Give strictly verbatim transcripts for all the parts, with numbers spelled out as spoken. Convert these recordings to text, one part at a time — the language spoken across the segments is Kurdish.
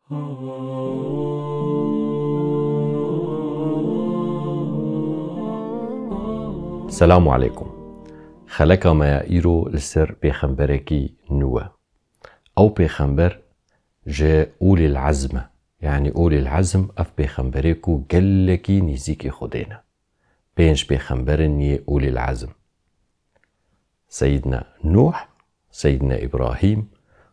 Selamu aleykum. Xeleka me ya îro li ser pêxemberekî nû e. Ew pêxember ji ulîl ezm e. Yanî ulîl ezm ev pêxemberê ku gelekî nîzîkî Xwedê ne. Pênc pêxember in yê ulîl ezm. Seyidna Nuh, Seyidna Îbrahîm,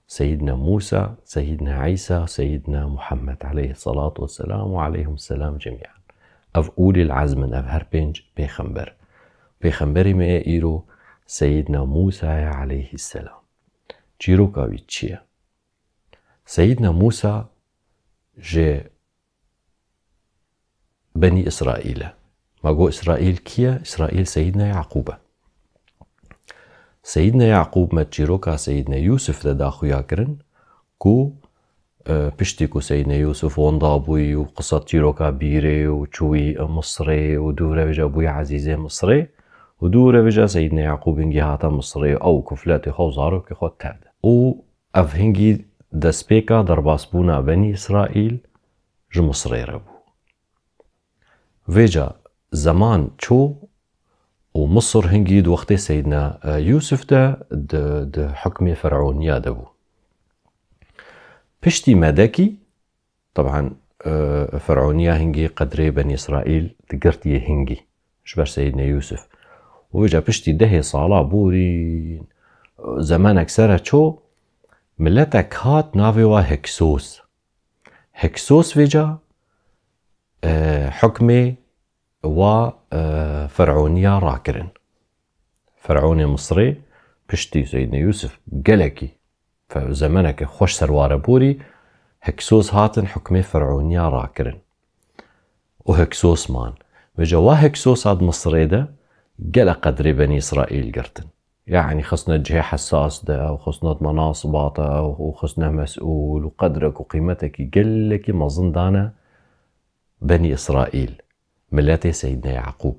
Seyidna Mûsa, Seyidna Îsa, Seyidna Muhammed aleyhisselatu vesselam û aleyhim selam cemîan. Ev ulîl ezm in, ev her pênc pêxember. Pêxemberê me yê îro Seyidna Mûsa ye aleyhisselam. Çîroka wî çi ye? Seyidna Mûsa ji Benî Îsraîl e. Ma got Îsraîl kî ye? Îsraîl Seyidna Yaqûb e. Seyidna Yaqûb me çîroka Seyidna Yûsif de da xuya kirin ku, e, piştî ku Seyidna Yûsif wenda bûyî û qisa çîroka bîrê û çûyî Misrê û dû re vêca bûyî ezîzê Misrê û dû re vêca Seyidna Yaqûb hingî hate Misrê û ew kufletê xwe û zarokê xwe tevde. Û ev hingî destpêka derbasbûna Benî Îsraîl ji Misrê re bû. Vêca zeman çû û Misir hingî di wextê Seyidna, e, Yûsif de di, di hukmê Fer'ûniya de bû. Piştî medekî, teban, e, Fer'ûniya hingî qedrê Benî Îsraîl digirtiye hingî ji ber Seyidna Yûsif. Û vêca piştî dehê sala borîn, zemenek sere çû, miletek hat navê wa Hiksos. Hiksos vêca, e, hukmê wa, e, Fer'ûniya rakirin. Fer'ûnê Misrê piştî Seyidna Yûsif gelekî fe-, zemeneke xweş serware borî, Hiksos hatin hukmê Fer'ûniya rakirin. Û Hiksos man. Vêca wa Hiksos hat Misrê de gelek qedrê Benî Îsraîl girtin. Yanî xistine cihê hesas de û xistine di menasibat de û xistine mesûl û qedrek û qîmetekî gelekî mezin dane Benî Îsraîl, miletê Seyidna Yaqûb.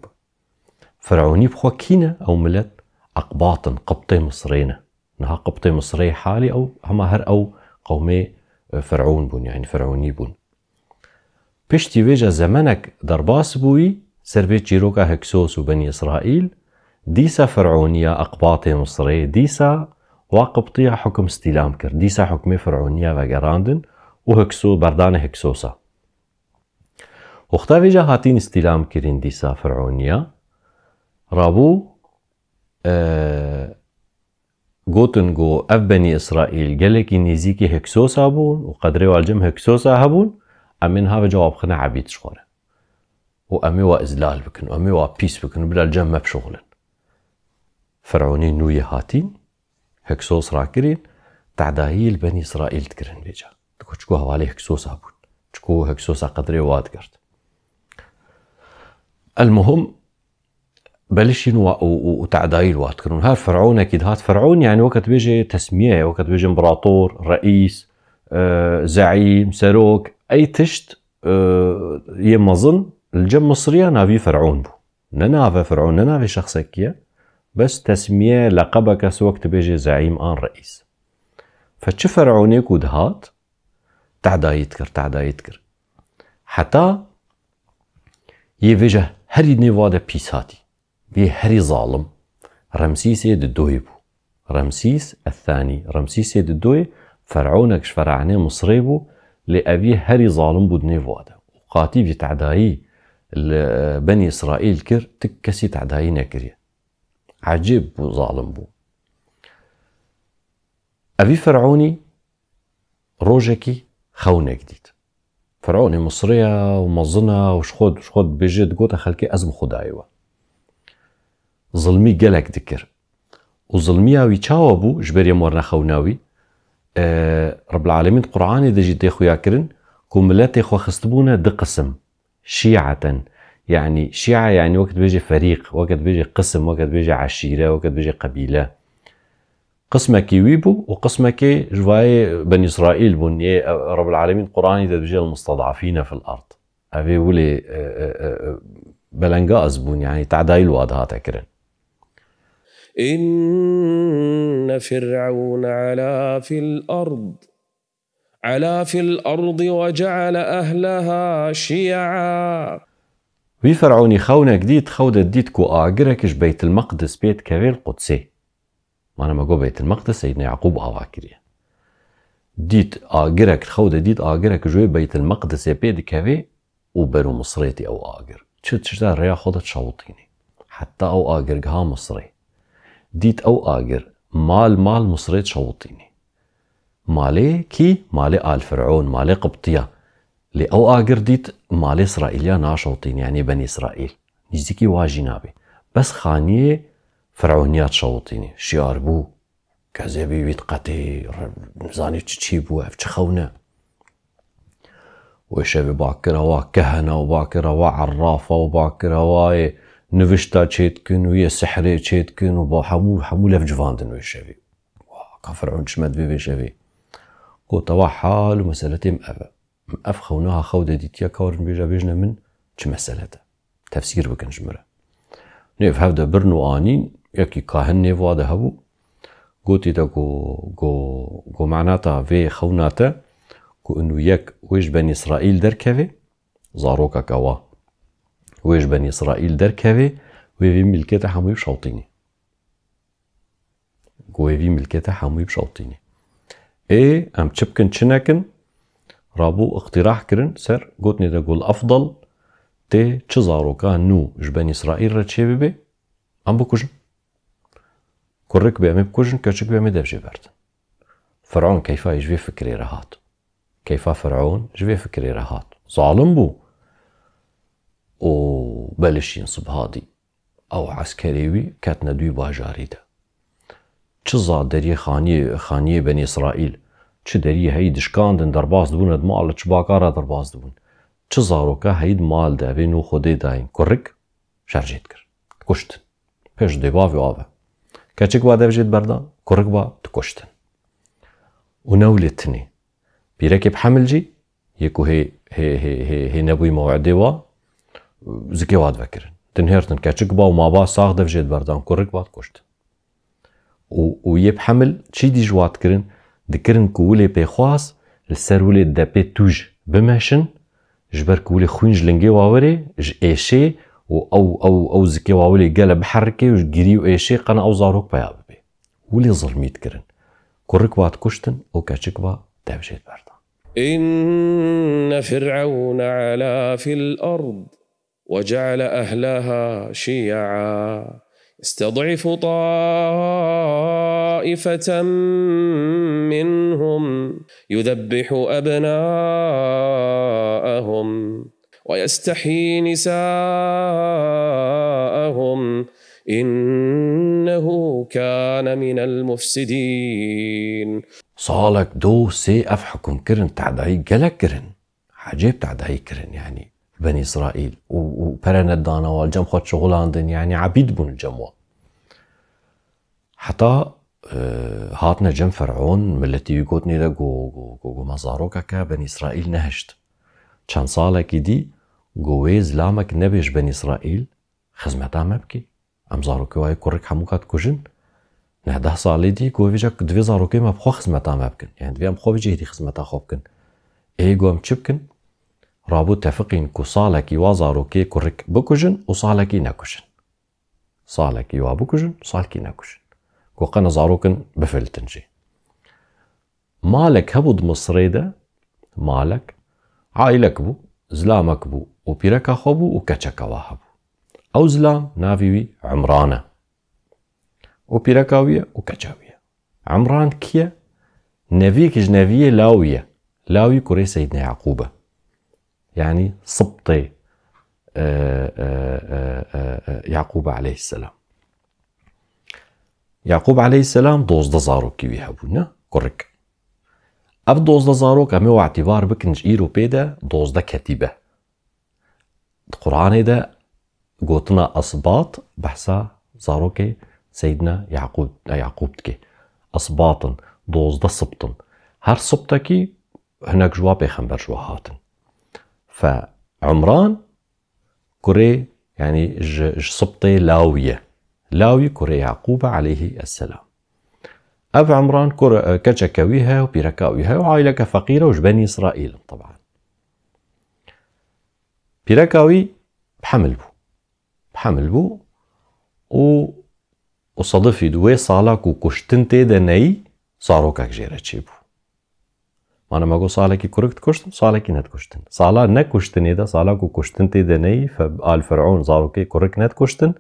Fer'ûnî bi xwe kî ne? Ew milet Eqbat in, Qibtê Misrê ne. Niha Qibtê Misrê halî ew hema her ew qewmê, e, Fer'ûn bûn, yanî Fer'ûnî bûn. Piştî vêca zemenek derbas bûyî ser vê çîroka Hiksos û Benî Îsraîl, dîsa Fer'ûniya Eqbatê Misrê, dîsa wa Qibtiya hukum stîlam kir. Dîsa hukmê Fer'ûniya vegerandin û Hikso-, berdane Hiksosa. Wexta vêca hatîn stîlam kirin dîsa Fer'ûniya, rabû, e, gotin ku ev Benî Îsraîl gelekî nêzîkî Hiksosa bûn û qedrê wa li cem Hiksosa hebûn, em ê niha vêca wa bixine ebîd ji xwe re. Û em ê wa izlal bikin, û em ê wa pîs bikin û bila li cem me bişuxulin. Fer'ûnê nû yê hatîn, Hiksos rakirîn, tedayî li Benî Îsraîl dikirin vêca. Digot, çiku hevalê Hiksosa bûn. Çiku Hiksosa qedrê wa digirt. Elmuhim, belişîn wa û, û, û tedayî li wa dikirin. Her Fer'ûnekî dihat, Fer'ûn, yanî weke dibêje tesmiye ye, weke dibêje împerator, reîs, e, zeîm, serok, ey tişt, e, yê mezin li cem Misriya navî Fer'ûn bû. Ne nave Fer'ûn, ne navê şexsekî ye. Bes tesmiye, leqebeke wek dibêje zeîm an reîs. Fe çi Fer'ûnê ku dihat, tedayî dikir, tedayî dikir. Heta yê vêca herî nêva de pîs hatî. Vê herî zalim Remsîsê di doyê bû. Remsîs Ethanî, Remsîsê di doyê Fer'ûnek ji Fer'ûnê Misrê bû, lê evî herî zalim bû di nêva de. Û qatî vî tedayî li Benî Îsraîl kir, ti kesî tedayî nekiriye. Ecêb bû, zalim bû. Evî Fer'ûnî rojekî xewnek dît. Fer'ûnê Misrê ye û mezin e û ji xwe, ji xwe dibêje, digote xelkê ez bi Xwedayê we. Zilmî gelek dikir. Û zilmiya wî çawa bû, ji ber yê werine xewna wî? E, Rebbil Alemîn di Qur'anê de jî tê xuya kirin ku miletê xwe xistibûne di qisim. Şî'eten. Yanî şî'a, yanî weke dibêje ferîq, weke dibêje qisim, weke dibêje eşîre, weke dibêje qebîle. Qismekî wî bû û qismekê ji vayê Benî Îsraîl bûn. Yê, e, Rebbil Alemîn Qur'anî de dibêje el-musted'afîne fil erd. Ev ê wilê, e, e, e, e, belengaz bûn, yanî tedayî li wa dihate kirin. إن فرعون علا في الأرض علا في الأرض وجعل أهلها شيعا. Wî Fer'ûnî xewnek dît, xew de dît ku agirek ji Beytil Meqdis pê dikevê li Qudsê. Mana me got Beytil Meqdis Seydna Yaqûb ava kiriye. Dît agirek, xew de dît agirek ji wê Beytil Meqdisê pê dikevê û ber û Misrê tê ew agir. Çi tişta rêya xwe de çawitînê. Heta ew agir giha Misrê. Dît ew agir mal mal Misrê çawitînê. Malê kî? Malê Al Fir'ûn, malê Qibtiya. Lê ew agir dît malê Îsraîliya naşewitînê, yanî Benî Îsraîl. Nîzikî wa jî nabê. Bes xaniyê Fir'ûniya dişewitînê. Şiyar bû. Kezebî wî diqetê, re-, nizanî çi çî bû, ev çi xewn e? Wê şevê bakira wa kehena û bakira wa errafa û bakira wa yê nivişta çêdikin û yê sihrê çêdikin û ba hemû, hemû lev civandin wê şevê. Wa ka Fir'ûn çi me divê vê şevê? Gote wa hal û mesele têm ev e. Ev xewna ha xew de dîtiye, ka werin bêje, bêjne min çi mesele te? Tefsîr bikin ji min re. Nêv hev de birin û anîn, yekî kahin nêv wa de hebû. Gotî de ku, ku, ku manata vê xewna te, ku inu yek wê ji Benî Îsraîl derkevê, zarokeke wa. Wê ji Benî Îsraîl derkevê, wê vî milkê te hemûyî bişewtînî. Ku wê vî milkê te hemûyî bişewtînî. Ê, em çi bikin, çi nekin? Rabû iqtîrah kirin ser, gotinê de gul efdal tê çi zaroka nû ji Benî Îsraîl re çê bibe, em bikujin. Kurik be em ê bikujin, keçik be em ê dev jê berdin. Fir'ûn keyfa ji vê fikirê re hat. Keyfa Fir'ûn ji vê fikirê re hat. Zalim bû. Û belişîn sibha dî. Ew eskerê wî ketine dûyî bajarî de. Çi za deriyê xaniyê, xaniyê Benî Îsraîl, çi deriyê heyî dişkandin, derbas dibûn, di mal, çi bakara derbas dibûn. Çi zaroka heyî di mal de, vê nû Xwedê dayîn, kurik, şer jê dikir. Kuştin. Pêş dê bavê ava. Keçik va dev jê diberdan, kurik va dikuştin. Û ne wile tinê. Pîrekê bi hemil jî, yê ku hê, hê, hê, hê, hê nebûyî mewedê wa, zikê wa divekirin. Dinhêrtin keçik ba û ma ba sax dev jê diberdan, kurik ba dikuştin. Û, û yê bi hemil çî dî ji wa dikirin? Dikirin ku wilê pêxwas li ser wilê depê tûj bimeşin, ji ber ku wilê xwîn ji lingê wa werê, ji êşê û ew, ew, ew zikê wa wilê gele biherikê û ji girî û êşê qena ew zarok peya bibe. Wilê zilmî dikirin. Kurik va dikuştin û keçik va dev jê diberdan. إن فرعون علا في الأرض وجعل أهلها شيعا يستضعف طائفة منهم يذبح أبناءهم ويستحيي نساءهم إنه كان من المفسدين. Salek, do, sê ev hukm kirin, tedayî gelek kirin. Ecêb tedayî kirin, yanî Benî Îsraîl û, û pere nedana wa, li cem xwe şixulandin, yanî ebîd bûn li cem wa. Heta, e, hatine cem Fer'ûn, miletî wî gotinê de go, go, go, go me zarokeke Benî Îsraîl nehişt. Çend salekî dî go wê zilamek nebe ji Benî Îsraîl, xizmeta me bike. Em zarokê wa yê kurik hemûka dikujin. Neh deh salê dî ku vêca divê zarokê me bi xwe xizmeta me bikin. Yani divê em xwe vêca êdî xizmeta xwe bikin. Ê ku em çi bikin? Rabû tefiqîn ku salekî wa zarokê kurik bikujin û salekî nekujin. Salekî wa bikujin, salkî nekujin. Ku qene zarokin bifiltin jî. Malek hebû di Misirê de, malek, aîlek bû, zilamek bû û pîreka xwe bû û keçeke wa hebû. Ew zilam navê wî Imran e. Û pîreka wî ye û keça wî ye. Imran kî ye? Neviyek ji neviyê Lawî ye. Lawî kurê Seydina Yaqûb e. Yanî sibtê, e, e, e, e, e, Yaqûb aleyhisselam. Yaqûb aleyhisselam dozdeh zarokî wî hebû, ne? Kurik. Ev dozdeh zarok em ê îtîbar bikin ji îro pê de dozdeh ketîbe. Di Quranê de gotina esbat behsa zarokê Seydina Yaqûb, Yaqûb dike. Esbat in, dozdeh sibt in. Her sibtekî hinek ji wa pêxember ji wa hatin. Fe Imran kurê, yanî ji, ji sibtê Lawî ye. Lawî kurê Yaqûb e aleyhî esselam. Ev Imran kur, e, keçeke wî heye û pîreka wî heye û aîleke feqîr e û ji Benî Îsraîl in, teban. Pîreka wî bi hemil bû. Bi hemil bû û, û sedifî di wê sala ku kuştin tê de neyî, zarokek jê re çêbû. Mana me got salekî kurik dikuştin, salekî nedikuştin. Sala nekuştinê de, sala ku kuştin tê de neyî, fe-, al Fer'ûn zarokê kurik nedikuştin,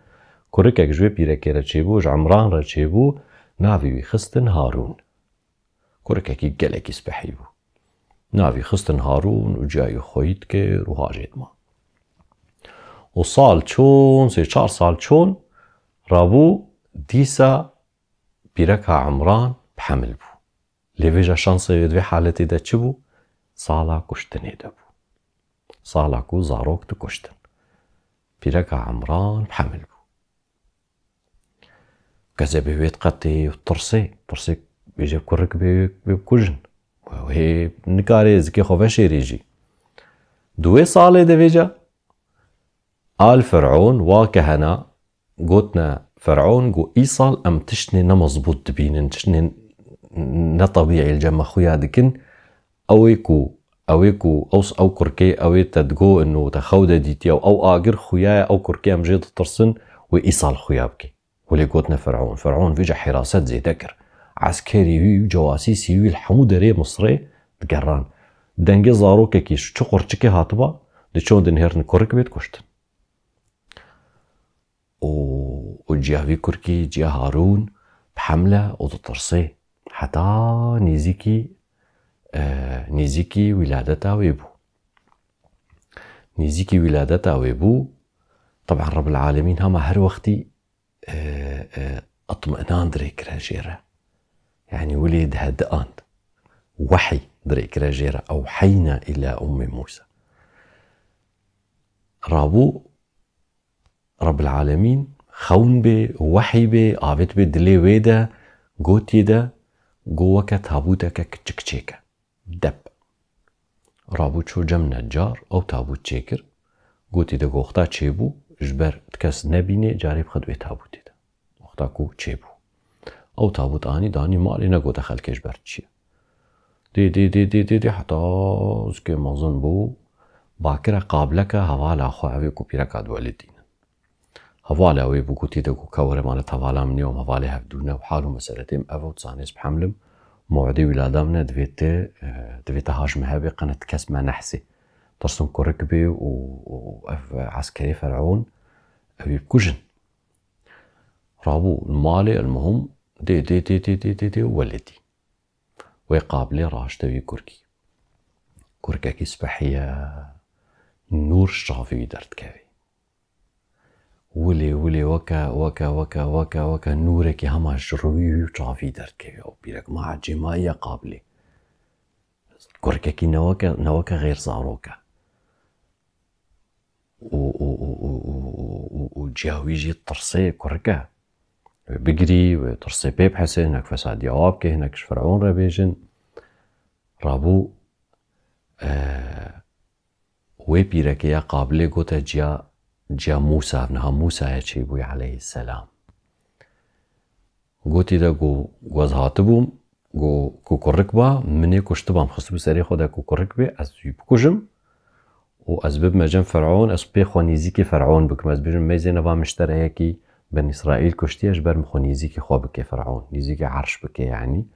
kurikek ji wê pîrekê re çêbû, ji Imran re çêbû, navê wî xistin Harûn. Kurikekî gelekî spehî bû. Navî xistin Harûn û ciyayî xweyî dikir û hajê dima. Û sal çûn, sê çar sal çûn, rabû dîsa pîreka Imran bi hemil bû. Lê vêca şansê wê di vê haletê de çi bû? Sala kuştinê de bû. Sala ku zarok dikuştin. Pîreka Imran bi hemil bû. Kezebê wê diqetê û tirsê, tirsê bêje kurik bê, bê bikujin. Wê nikare zikê xwe veşêrê jî. Di wê salê de vêca Al Fer'ûn, wa kehena, gotine Fer'ûn, got, îsal em tiştê ne mezbût dibînin, tiştê ne tebîî li cem me xuya dikin. Ew ê ku, ew ê ku, ew, ew kurkê, ew ê te digo ino te xew de dîtiye û ew agir xuya ye, ew kurkê em jê ditirsin, wê îsal xuya bike. Welê gotine Fer'ûn. Fer'ûn vêca hiraset zêde kir. Eskerî wî û cewasîsî wî li hemû derê Misirê digeran. Dengê zarokekî ji çi qurçikê hatiba, diçûn dinihêrtin kurik bê dikuştin. Û, û ciya vî kurkî, ciya Harûn, bi hemle û ditirsê. Heta nêzîkî, e, nêzîkî wîladeta wê bû. Nêzîkî wîladeta wê bû. Teban Rebbil Alemîn hema her wextî, e, e, itminan dirêkire jê re. Yanî welê dihediand. Wehî dirêkire jê re. Ewheyna îla ummî Mûsa. Rabû Rebbil Alemîn xewn bê, wehî bê, avêt bê dilê wê de, gotiyê de, got weke tabûteke kiçik çêke. Dep. Rabû çû cem Neccar, ew tabût çêkir. Gotî de goxta çêbû, ji ber kes nebînê, carê bixwe di wê tabûtê de. Wexta ku çêbû. Ew tabût anî danî malê, negote xelkê ji ber çi ye. Dê, dê, dê, dê, dê, dê, heta zikê mezin bû, bakire qableke hevala xwe, ev ê ku pîreka diwelidînin. Hevala wê bû, gotî de ku kewre mane hevala min nîyo, em hevalê hevdû ne û hal û meseletê min ev e û zanê ez bi heml im, mewedê wîlada min e, divê te, e, divê te haj me hebe, qene ti kes me nehsê. Tirsin kurik bê û, û ev eskerê Fer'ûn, ew ê bikujin. Rabû li malê, elmuhim, dê, dê, dê, dê, dê, dê, dê, welidî. Wê qablê raşte wî kurkî. Kurkekî spehî ye, nûr ji çavê wî derdikeve. Wilê, wilê weke, weke, weke, weke, weke nûrekî hema ji rûyî wî û çavî derdikeve. Ew pîrek ma ecêmayî ye qablê. Kurkekî ne weke, ne weke xêr zarok e. û, û, û, û, û, û, û, û ciya wî jî tirsê kurik e. Wê bigirî, wê tirsê pê bihesê, hinek fesadiya wa bike, hinek ji Fer'ûn re bêjin. Rabû, e, wê pîrekê ya qabilê gote ciya, ciya Mûsa, ev niha Mûsayê çêbûyî aleyhisselam. Gotî de ku, ku ez hatibûm, ku, ku kurik ba, min ê kuştibam, xistibû serê xwe de ku kurik bê, ez wî bikujim û ez bibime cem Fer'ûn, ez pê xwe nêzîkî Fer'ûn bikim. Ez bêjim, meyzê neva min ji te re yekî Benî Îsraîl kuştiye, ji ber min xwe nêzîkî xwe bike Fer'ûn, nêzîkî erş bike, yanî.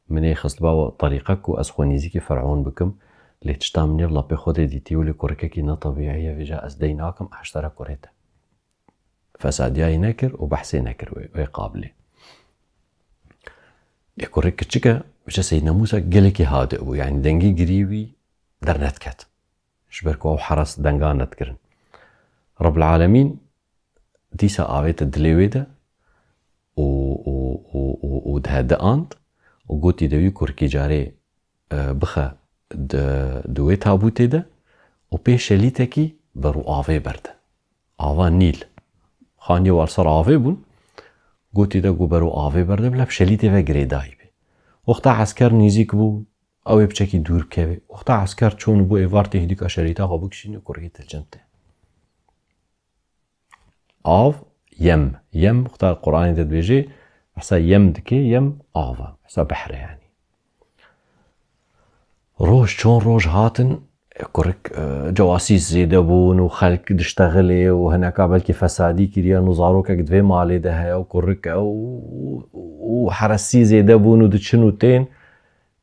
Min ê xistiba we terîqe ku ez xwe nêzîkî Fer'ûn bikim, lê tişta min nêvla pê xwe de dîtî, welê kurikekî ne tebîî ye, vêca ez dey nakim, ez ji te re kurê te. Fesadiyayî nekir û behsê nekir wê, wê qabilê. Ê kurik kiçik e, biçe Seydina Mûsa gelekî hadi bû, yanî dengê girî wî dernediket. Ji ber ku ew heras dengan nedikirin. Rebbil Alemîn dîsa avête dilê wê de û, û, û, û, û dihedi ant û gotî de wî kurkî carê e, bixe di, di wê tabûtê de û pê şelîtekî ber û avê berde. Ava Nîl. Xaniyê war ser avê bûn. Gotî de ku ber û avê berde, bila bi şelîtê ve girêdayî bê. Wexta esker nêzîk bû, ew ê piçekî dûr bikeve. Wexta esker çûn û bû êvar tê hêdîka şelîta xwe bikişîne, kurkê te cem te. Av, yem. Yem, wexta Qur'anê de dibêje, Hesa yem dike, yem ava. Hesa behre yani. Roj çon roj hatin, kurik, e, cewasîs zêde bûn û xelk diştexilê û hineka belkî fesadî kiriyan û zarokek di vê malê de heye û kurik e û, û heresî zêde bûn û diçin û tên.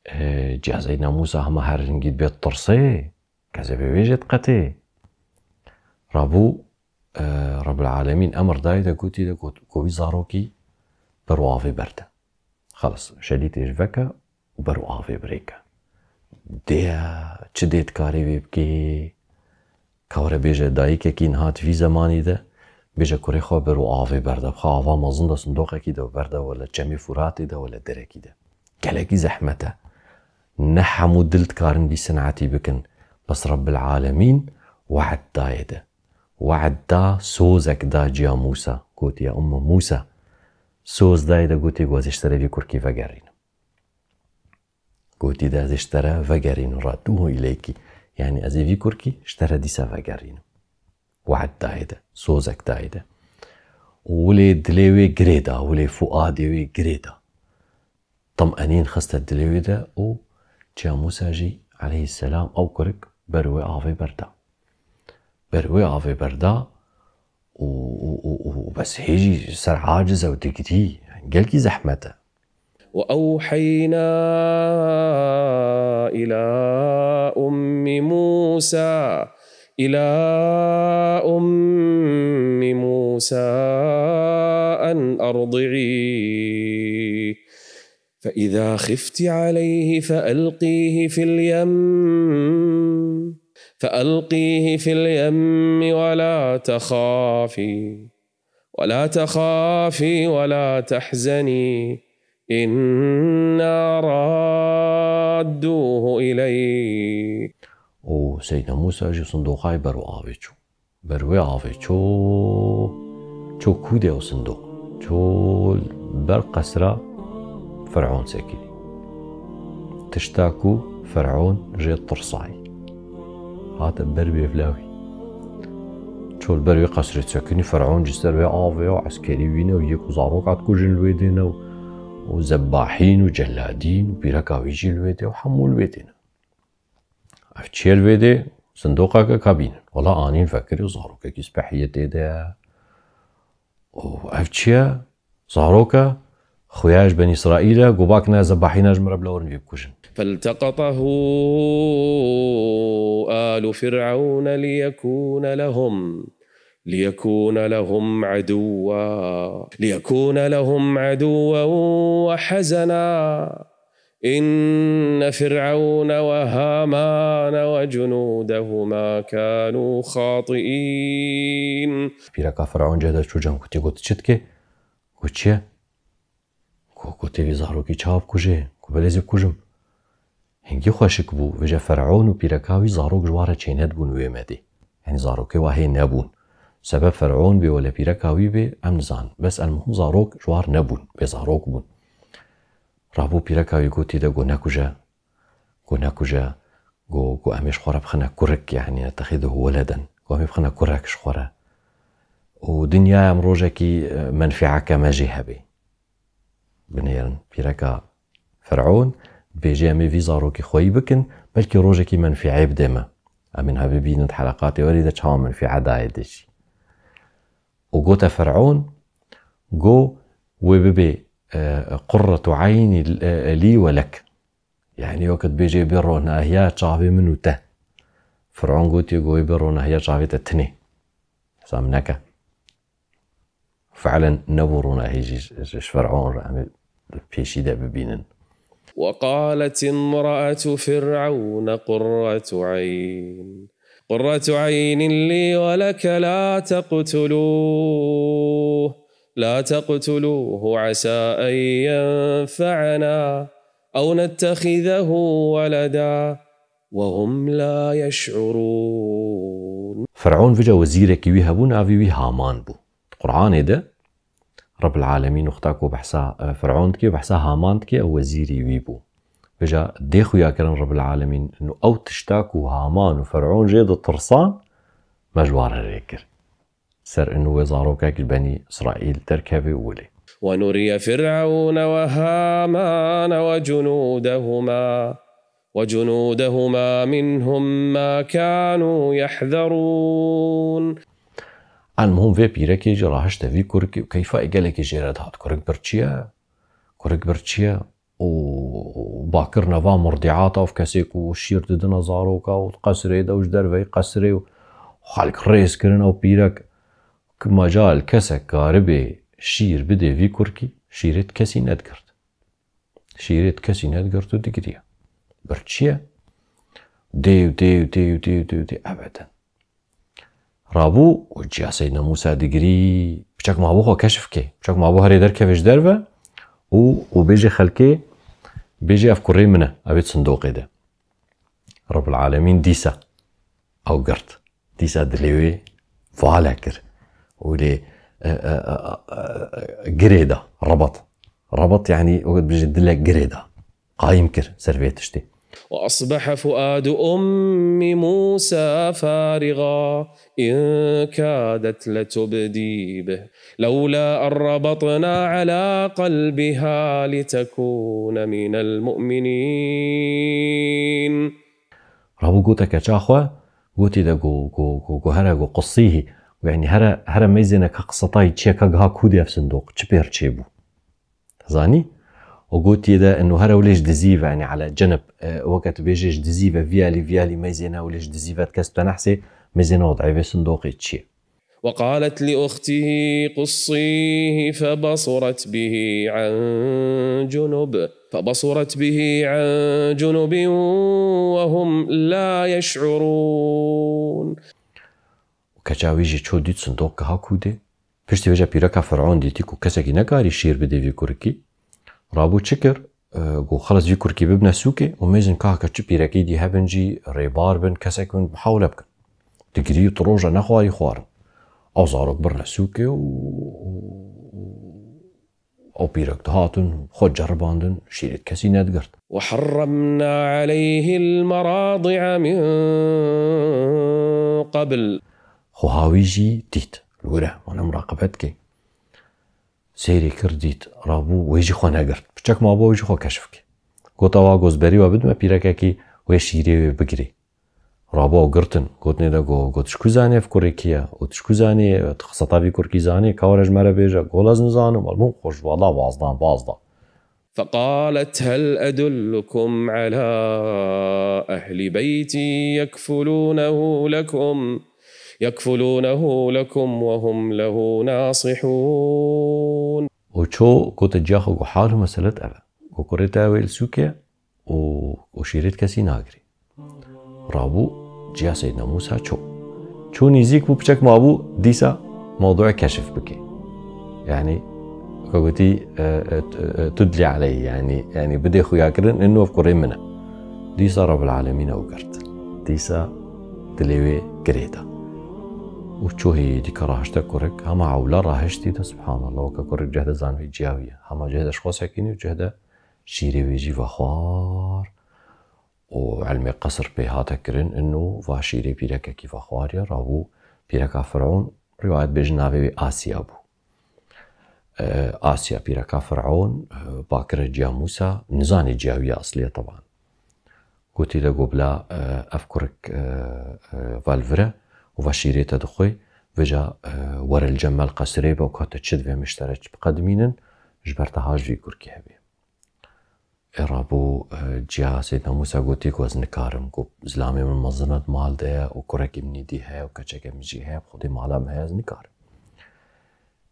E, ciya Zeynep Mûsa hema her hingî dibê tirsê. Kesê bê wê jê diqetê. Rabû, e, Rebbil Alemîn emir dayê de gotî de got, ku wî zarokî ber û avê berde. Xelas, şelîtê ji veke û ber û avê birêke. Dê çi dê dikarê wê bikê? Ka were bêje dayikekî niha di vî zemanî de, bêje kurê xwe ber û avê berde. Bixwe ava mezin de sindoqekî de berde, wele çemê Furatê de, wele derekî de. Gelekî zehmet e. Ne hemû dil dikarin vî sinetî bikin. Bes Rebbil Alemîn we'd dayê de. We'd da, sozek da ciya Mûsa. Gotiye, Ummu Mûsa, soz dayê de gotê, ku ez ê ji te re vî kurkî vegerînim. Gotî de, ez ê ji te re vegerînim, radûhu îleykî. Yanî ez ê vî kurkî ji te re dîsa vegerînim. We'd dayê de, sozek dayê de. Û wilê dilê wê girê da, wilê fuadê wê girê da. Timenîn xiste dilê wê de û çiya Mûsa jî aleyhisselam ew kurik ber wê avê berda. Ber wê avê berda û, û, û, û bes hê jî ser aciz e û digirî. Gelkî zehmet e. وأوحينا إلى أم موسى، إلى أم موسى أن أرضعيه، فإذا خفت عليه فألقيه في اليم، فألقيه في اليم ولا تخافي، ولا تخافي ولا تحزني، إنا رادوه إليك. Û Seydna Mûsa jî sindoqayê ber û avê çû. Ber wê avê çû, çû kû de ew sindoq. Çû ber qesra Fer'on sekinî. Tişta ku Fer'on jê tirsayî. Hate ber wê vila wî. Çû li ber wê qesrê sekinî, Fer'on jî ser wê avê ya, eskerî wî ne û yek û zarok hat kujin li wê dê ne û, û zebbahîn û celladîn û pîreka wî jî li wê dê û hemû li wê dê ne. Ev çi ye li wê dê? Sindoqeke kabînin. Wela anîn vekirî û zarokekî spehiyê tê de. Û ev çi ye? Zaroke xuya ji Benî Îsraîl e, got, bak ne zebahîna ji min re bila werin vê bikujin. فالتقطه آل فرعون ليكون لهم، ليكون لهم عدوا، ليكون لهم عدوا وحزنا. إن فرعون وهامان وجنودهما كانوا خاطئين. Pîreka Fer'on cê de çû cem kutî got, çi dike? Got, çi ye? Got, got, tê vî zarokî çawa bikujê? Got, belê ez ê bikujim. Hingî xweşik bû, vêje Fer'on û pîreka wî zarok ji wan re çênedibûn wê medê. Yanî zarokê wa hê nebûn. Sebeb Fer'on bê wele pîreka wî bê, em nizanin. Bes elmuhim zarok ji wan nebûn, bê zarok bûn. Rabû pîreka wî gotî de, got, nekuje. Got, nekuje. Got, got, em ê ji xwe re bixine kurik, yanî netexidu weleden. Got, em ê bixine kurek ji xwe re. Û dinyaya em rojekî, e, menfîeke me jê hebê. Binêrin, pîreka Fer'on dibêje, em ê vî zarokî xweyî bikin, belkî rojekî menfîe bide me. Em ê niha bibînin di heleqatê werî de çawa menfîe dayê de jî. Û gote Fer'on, got, wê bibe, e, qurretu eynî, e, lî we lek. Yanî weke dibêje bê ronahiya çavê min û te. Fer'on gotiye, got, wê bê ronahiya çavê te tinê. Hesa min neke. Fi'len nebû ronahî jî ji, ji Fer'on re em ê pêşî de bibînin. وقالت امرأة فرعون قرة عين، قرة عين لي ولك لا تقتلوه، لا تقتلوه عسى أن ينفعنا أو نتخذه ولدا وهم لا يشعرون. Fer'on vêca wezîrekî wî hebû, navê wî Haman bû. Di Qur'anê de Rebbil Alemîn wexta ku behsa, e, Fer'on dike, behsa Haman dike, ew wezîrî wî bû. Vêca dê xuya kirin Rebbil Alemîn, û ew tişta ku Haman û Fer'on jê ditirsan, me ji wan re rê kir. Ser inu wê zarokek ji Benî Îsraîl derkeve û wilê. ونري فرعون وهامان وجنودهما وجنودهما منهم ما كانوا يحذرون. Elmuhim vê pîrekê jî rahişte vî kurkî û keyfa gelekî jê re dihat. Kurik birçiye, kurik birçiye û bakirine va murdiata û kesê ku şîr didine zaroka û qesrê de û ji derveyî qesrê û xelk rêz kirin ew pîrek. Ki mecal kesek karibê şîr bidê vî kurkî, şîrê di kesî nedigirt. Şîrê di kesî nedigirt û digiriye. Birçiye. Dê û dê û dê û dê û dê û dê ebeden. Rabû û ciya Seydna Mûsa digirî, piçek mabû xwe keşif kê. Piçek mabû herê derkeve ji derve û, û bêjê xelkê, bêjê ev kurê min e, ev ê di sindoqê de. Rabbul Alemîn dîsa ew girt. Dîsa dilê wê vala kir. Û lê, e, e, e, e, girê da, rabat. Rabat, yanî, wekî dibêje dilek girê da. Qayîm kir ser vê tiştê. وأصبح فؤاد أم موسى فارغا إن كادت لتبدي به لولا أن ربطنا على قلبها لتكون من المؤمنين. Rabû gote keça xwe, gotî de go, go, go, go here go qisîhî. Yanî here, here meyzêne ka qiseta yî çi ye, ka giha kû dê ev sindoq, çi pêr çêbû. Zanî? Û gotiye de inu here wile ji dizî ve, yanî ele cenib, e, weke tu bêjê ji dizî ve vî alî, vî alî meyzêne wile ji dizî ve kes tu nehsê, meyzêne o dayê vê sindoqê çi ye. وقالت لأخته قصيه فبصرت به عن جنب فبصرت به عن جنب وهم لا يشعرون. Û keça wî jî çû dît sindoq giha kû dê. Piştî vêca pîreka Fir'on dîtî ku kesekî nekarî şîr bidê vî kurikî. Rabû çi kir? E, got, xelas vî kurkî bibine sûkê û mêzin kaheke çi pîrekî dî hebin jî rêbar bin, kesek bin, muhawile bikin. Digirî û tu roja nexwarî xwarin. Ew zarok birine sûkê û, û, û ew pîrek dihatin, xwe ceribandin, şîrê di kesî nedigirt. وحرمنا عليه المراضع من قبل. Xwe hawî jî dît. Li wir e, wana muraqebet kê. Seyrê kir dît, rabû wê jî xwe negirt. Piçek mabû wê jî xwe keşif kê. Got, ewa, got, berî we bidime pîrekekî wê şîrê wê bigirê. Rabû ew girtin. Gotinê de got, got, ji ku zanê ev kurê kî ye? Û tu ji ku zanê, tu qiseta vî kurkî zanê? Ka were ji me re bêje. Got, ez nizanim. Elmûm xwe ji wala bazdan, bazda. فقالت هل أدلكم على أهل بيت يكفلونه لكم يكفلونه لكم وهم له ناصحون. Û ço gote ciya xwe, got, hal û meselet ev e. Got, kurê te ew ê li sûkê û, û şîrê di kesî nagirê. Rabû ciya Seydna Mûsa ço. Ço nîzîk bû, piçek mabû dîsa mewdûê keşif bike. Yanî, weke gotî, e, e, t-, e, tudlî aleyh, yanî, yanî bidê xuyakirin, inu ev kurê min e. Dîsa Rabbil Alemîn ew girt. Dîsa dilê wê girê da. Û ço hê dîka rahişte kurik, hema ewla rahiştî de, subhanallah, weke kurik cih de zanvê ciya wî ye. Hema cih de ji xwe sekinî û cih de şîrê wê jî vexwar. û ilmê qesr pê hate kirin, inu va şîrê pîrekekî vexwariye, rabû pîreka Fir'on, rîwayet bêjin navê wî Asiya bû. E, Asiya pîreka Fir'on, e, bakire ciya Mûsa, nizanê ciya wî ya eslî ye teban. Gotî de got, bila, e, ev kurik, e, e, va li vir e û va şîrê te dixwê, vêca, e, were li cem me li qesrê be û ka te çi divê min ji te re çi biqedimînin, ji ber te ha ji vî kurkî hebê. Ê rabû, e, ciya Seydna Mûsa gotî ku ez nikarim, ku zilamê min mezin e di mal de ye û kurekî min êdî heye û keçeke min jî heye, bi xwedê mala min heye, ez nikarim.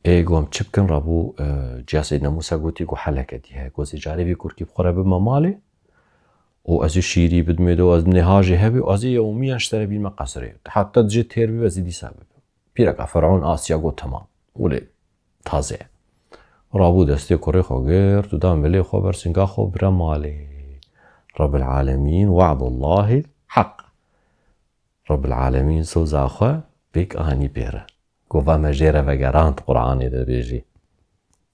Ê got, em çi bikin? Rabû, e, ciya Seydna Mûsa gotî ku heleke dî heye, ku ez ê carê vî kurkî bi xwe re bibime malê û ez ê şîrî bidimê de û ez nêha jê hebê û ez ê yewmiyan ji te re bînime qesrê. Heta tu jê têr bibî, ez ê dîsa bibim. Pîreka Fer'on Asiya got, temam. Wile taze. Rabû destê kurê xwe girt û da milê xwe ber singa xwe bire malê. Rabbil Alemîn, we'dullahî heq. Rabbil Alemîn soza xwe pêk anî pê re. Got, va me jê re vegerand, Qur'anê de bêjî.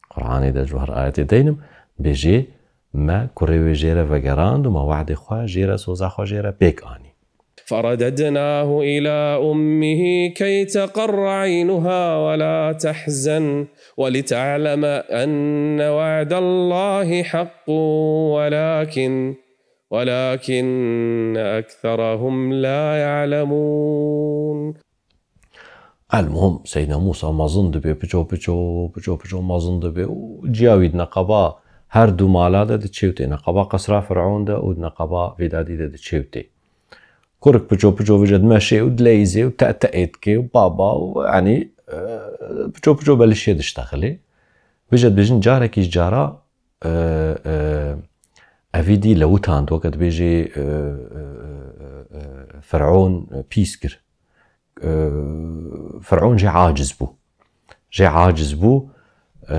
Qur'anê de ji ber ayetê deynim, bêjê, me kurê wê jê re vegerand û me we'dê xwe jê re, soza xwe jê re pêk anî. فرددناه إلى أمه كي تقر عينها ولا تحزن ولتعلم أن وعد الله حق ولكن ولكن أكثرهم لا يعلمون. Elmuhim, Seydna Musa mezin dibe, piço piço, piço piço mezin dibe û ciya wî di neqeba her du mala de diçê û tê. Neqeba qesra Fir'on de û di neqeba vê dadî de diçê û tê. Kurik piço piço vêce dimeşê û dileyîzê û te te ê dike û baba û, yanî, e, piço piço belişê diştexilê. Vêce dibêjin carekî ji cara, e, e, evî dî lewitand, weke dibêjê, e, e, e, e, Fir'on, e, pîs kir. E, Fir'on jê aciz bû. Jê aciz bû, e,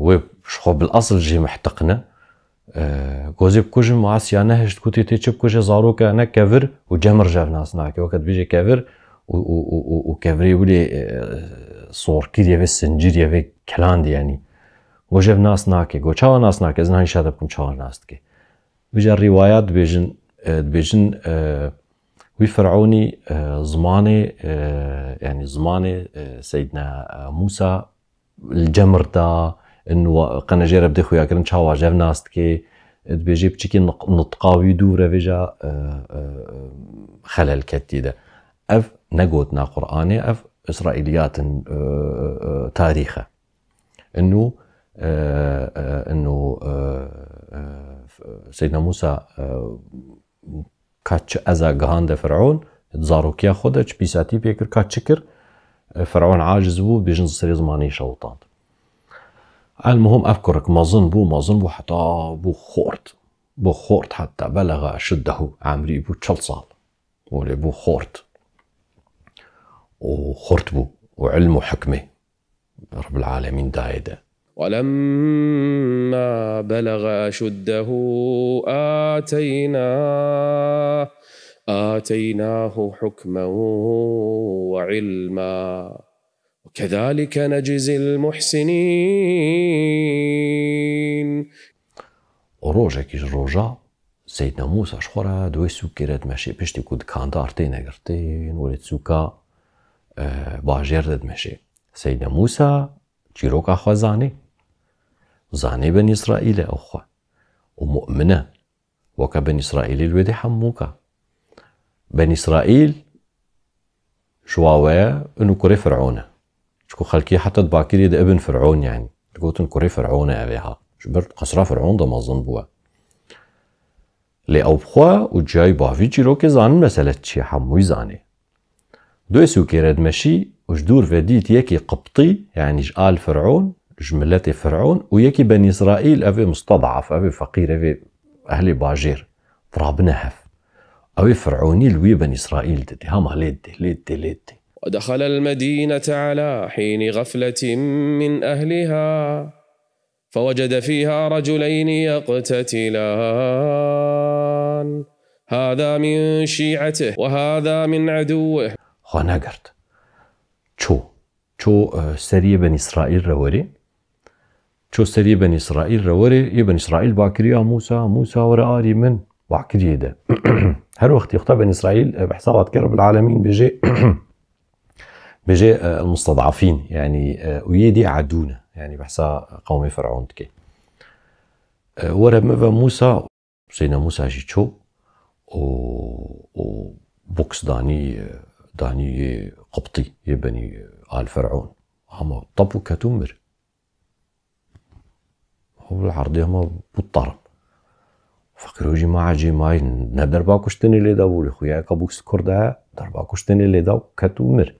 wê ji xwe bil esil jê mihtiq ne. E, gozê bikujin, Asiya nehişt, kutê tê çi bikuje, zaroke ne kevir û cemir jev nas nake. Weke dibêje kevir û, û, û, û, û kevirê wilê, e, sorkirî vê sincirî vê kelandî, yanî. Go jev nas nake, go çawa nas nake, ez niha nîşa te bikim çawa nas dike. Vêca rîwayat dibêjin, e, dibêjin, e, wî Fir'onî, e, zimanê, e, yanî zimanê, e, Seydna, e, Musa li cemir da, in wa-, qene jê re bidê xuyakirin çawa jev nas dike, dibêjê piçikî niq-, nitqa wî dû re vêca, e, e, xelel ketî de. Ev ne gotina Qur'anê, ev Îsraîliyat in, e, e, tarîx e. Inu, e, e, inu, e, e, Seydna Musa, e, ka çi eza gihande Fir'on, di zarokiya xwe de çi pîsatî pê kir, ka çi kir, e, Fir'on aciz bû, bêjin serê zimanê şewitand. Elmuhim ev kurik mezin bû, mezin bû heta bû xort. Bû xort heta belexa eşuddehu, emrî bû çil sal. Olê bû xort. Û xort bû. Û ilm û hikmê Rabbil Alemîn dayê de. ولما بلغ أشده آتيناه آتيناه حكما وعلما وكذلك نجزي المحسنين. Û rojekî ji roja Seydna Musa ji xwe re di wê sûkê re dimeşê, piştî ku dikandar têne girtin, welê di sûka, e, bajêr de dimeşê. Seydna Musa çîroka xwe zanê. Zanê Benî Îsraîl e ew xwe. Û mu'min e. Weke Benî Îsraîlî li wê dê hemûka. Benî Îsraîl ji wa we ye, inu kurê Fir'on e. Çku xelkê heta di bakirê de ibn Fir'on, yanî. Digotin kurê Fir'on e ev ê ha. Ji ber qesra Fir'on de mezin bû e. Lê ew bi xwe û ciyayî bavî çîrokê zanin mesele çi ye, hemûyî zanê. Di wê sûkê re dimeşî û ji dûr ve dît yekî Qibtî, yanî ji al Fir'on, ji miletê Fir'on û yekî Benî Îsraîl, ev ê musted'af, ev ê feqîr, ev ê ehlê bajêr, dirabine hev. Ew ê Fir'onî li wî Benî Îsraîl didê, hema lê didê, lê didê, lê didê. ودخل المدينة على حين غفلة من أهلها فوجد فيها رجلين يقتتلان هذا من شيعته وهذا من عدوه. Xwe negirt. Ço. Ço, e, seriyê Benî Îsraîl re werê. Ço seriyê Benî Îsraîl re werê. Yê Benî Îsraîl bakiriya Musa, Musa were arî min. Bakiriyê de. Her wextî xwe Benî Îsraîl, e, bi hesaba dike Rabbil Alemîn bêjê, bêjê, e, musted'afîn, yanî, e, û yê dî edû ne, yanî behsa qewmê Fir'on dike. E, were min ve Musa, Seydna Musa jî çû û, û boks danî, e, danî yê Qibtî, yê Benî, e, Al Fir'on. Hema tap û ket û mir. Hû li erdê hema bû tarim. Feqîro jî ma ecê mayî ne derba kuştinê lê da bû, lê xuya ka boks kurd e, derba kuştinê lê da û ket û mir.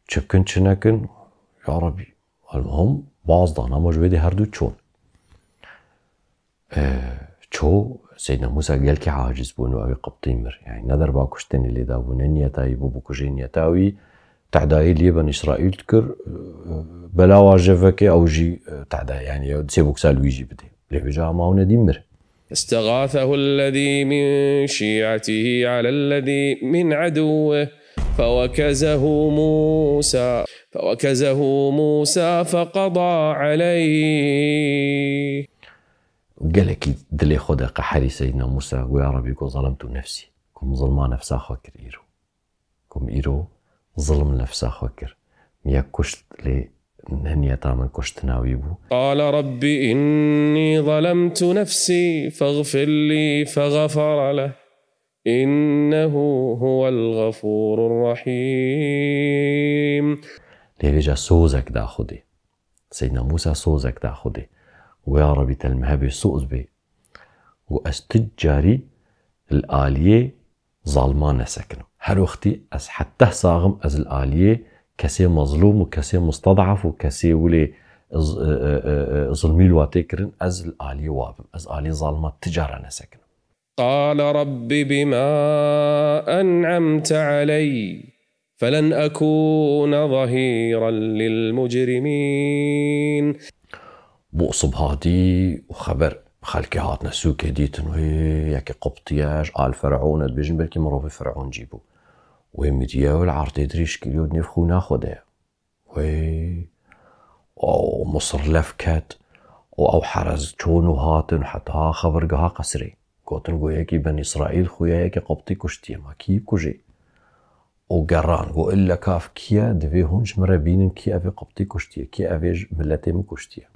Çi bikin, çi nekin, ya Rebî, elmuhim baz dan, hema ji wê dê her du çûn. E, çû, Seydna Musa gelkî aciz bû, û ew ê Qibtî mir. Yanî ne derba kuştinê lê da bû, ne niyeta wî bû bikujê, niyeta wî Tehdayê li yê Benî Îsraîl dikir, belawa jevekê ew jî, e, tehda, yanî ew sê boksa li wî jî bidê. Lê vêca hema hûn edî mir. فاستغاثه الذي من شيعته على الذي من عدوه فوكزه موسى فوكزه موسى فقضى عليه. Gelekî dilê xwe de qeherî Seydina Musa, go ya Rebî, go zalemtu nefsî. Min zilma nefsa xwe kir îro. Ku min îro zilm nefsa xwe kir. Min yek kuşt lê ne niyeta min kuştina wî bû. قال رب إني ظلمت نفسي فاغفر لي فغفر له إنه هو الغفور الرحيم. Lê vêca sozek da Xwedê. Seydna Mûsa sozek da Xwedê. Got, ya Rebî, te li min hebê soz bê. Got, ez tu carî li aliyê zalman nesekinim. Her wextî ez heta saxim ez li aliyê kesê mezlûm û kesê mustedaf û kesê wilê z-, e, e, e, e, zilmî li wa tê kirin, ez li aliyê wa bim. Ez aliyê zalman ti cara nesekinim. قال رب بما أنعمت علي فلن أكون ظهيرا للمجرمين. Bo sibha dî û xeber xelkê hatine sûkê dîtin, wê yekê Qibtî ye, ji al Fer'ûn e, dibêjin belkî mirovê Fer'ûn jî bû. Wê midiye û li erdê dirêj kiriyo, di nêv xûna xwe de ye. Wê, û Misir lev ket û ew herez çûn û hatin heta xebergeha qesrê. Gotin, got, yekî Benî Îsraîl xuya yekê Qibtî kuştiye, ma kî bikujê? Û geran, got, illa kav kî ye, divê hûn ji min re bînin kî ev ê Qibtî kuştiye, kî ev ê ji miletê min kuştiye.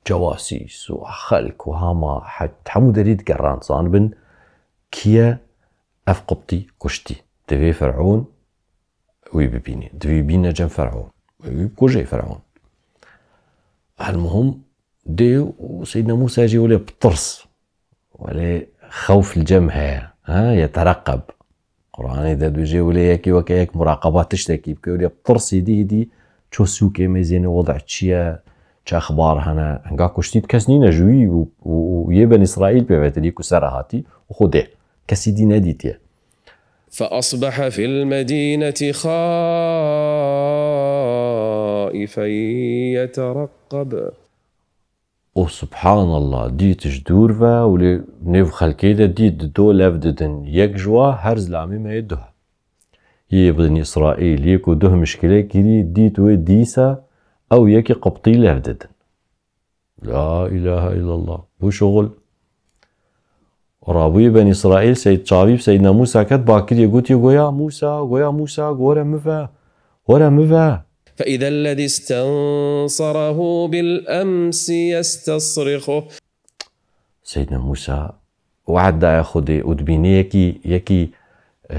Cewasîs û xelk û hema he-, hemû derî digeran, zanibin kî ye ev Qibtî kuştî. Divê Fer'ûn wî bibînî. Divê bîne cem Fer'ûn. Wî bikujê Fer'ûn. Elmuhim, dê û Seydna Mûsa jî wile bi tirs. Wile xewf li cem heye. Ha? Yetereqeb. Qur'anê de dibêje wile yekî weke yek muraqeba tiştekî bike, wile bi tirs hêdî hêdî çû sûkê mêzêne wede çi ye, çi exbar hene. Henga kuştî kes nîne ji wî û, û, û yê Benî Îsraîl pê ve tê dî ku ser hatî û Xwedê. Kesî dî nedîtiye. فأصبح في المدينة خائفا يترقب. Û subhanallah, dît ji dûr ve û lê nêv xelkê de dît di do lev didin. Yek ji wa her zilamê me yê duh. Yê Benî Îsraîl, yê ku duh mişkile kirî, dît wê dîsa ew yekê Qibtî lev didin. La ilahe illallah. Bu şuxul. Rabûyê Benî Îsraîl Seyd çavî bi Seydna Mûsa ket bakiriye gotiye, goya Mûsa, goya Mûsa, gore min ve, gore min ve. فإذا الذي استنصره بالأمس يستصرخه. Seydna Mûsa we'd daye Xwedê û dibîne yekî, yekî, e, e,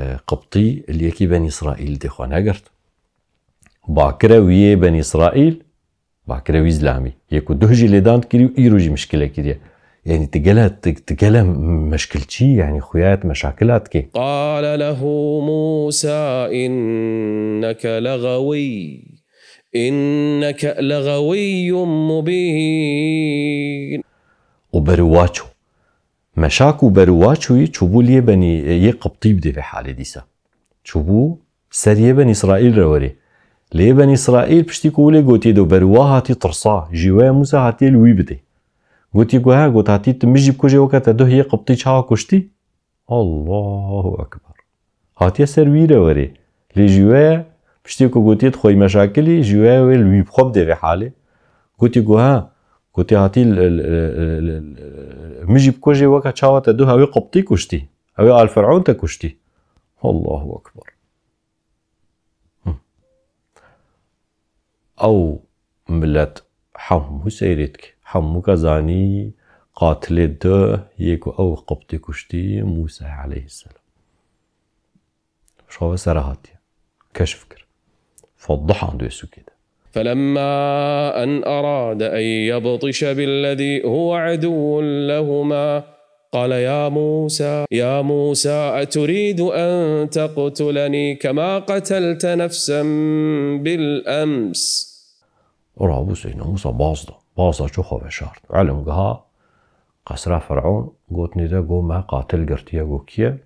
e, Qibtî li yekî Benî Îsraîl dê xwe negirt. Bakire wî yê Benî Îsraîl, bakire wî zilamî. Yê ku duh jî lêdan dikirî û îro jî mişkile kiriye. Yanî ti gele, ti, ti gele meşkilçî, yanî xuya yê ti meşakila dikê. قال له موسى إنك لغوي. إنك لغوي مبين. Û berû wa çû. Meşak û berû wa çûyî çûbû lê Benî, yê Qibtî bi dê vê halê dîsa. Çûbû ser yê Benî Îsraîl re werê. Lê yê Benî Îsraîl piştî ku wê lê gotiye do berû wa hatî tirsa, jîwaya Mûsa hatiye li wî bidê. Gotiye ku he, got hatî tu min jî bikujê weke te duh yê Qibtî çawa kuştî? Allahu Ekber. Hatiye ser wî re werê. Lê jîwaya piştî ku gotiye tu xweyî meşakilî, jîwaya wê li wî bi xwe bidê vê halê. Gotiye ku ha, gotiye hatî l-, l-, l-, l-, l-, min jî bikujê weke çawa te duh ew ê Qibtî kuştî. Ew ê al Fer'ûn te kuştî. Allahu Ekber. Hı. Ew milet hemû seyrê dike. Hemû ke zanî qatilê duh yê ku ew Qibtî kuştî Mûsa aleyhisselam. Şave sere hatiye. Keşf kir. Fedihand wê sûkê de. فلما أن أراد أن يبطش بالذي هو عدو لهما قال يا موسى، يا موسى، أتريد أن تقتلني كما قتلت نفسا بالأمس؟ Rabû Seydna Mûsa baz da. Baz da çû xwe veşart. Elm giha qesra Fer'ûn, gotinê de got me qatil girtiye, got kî ye?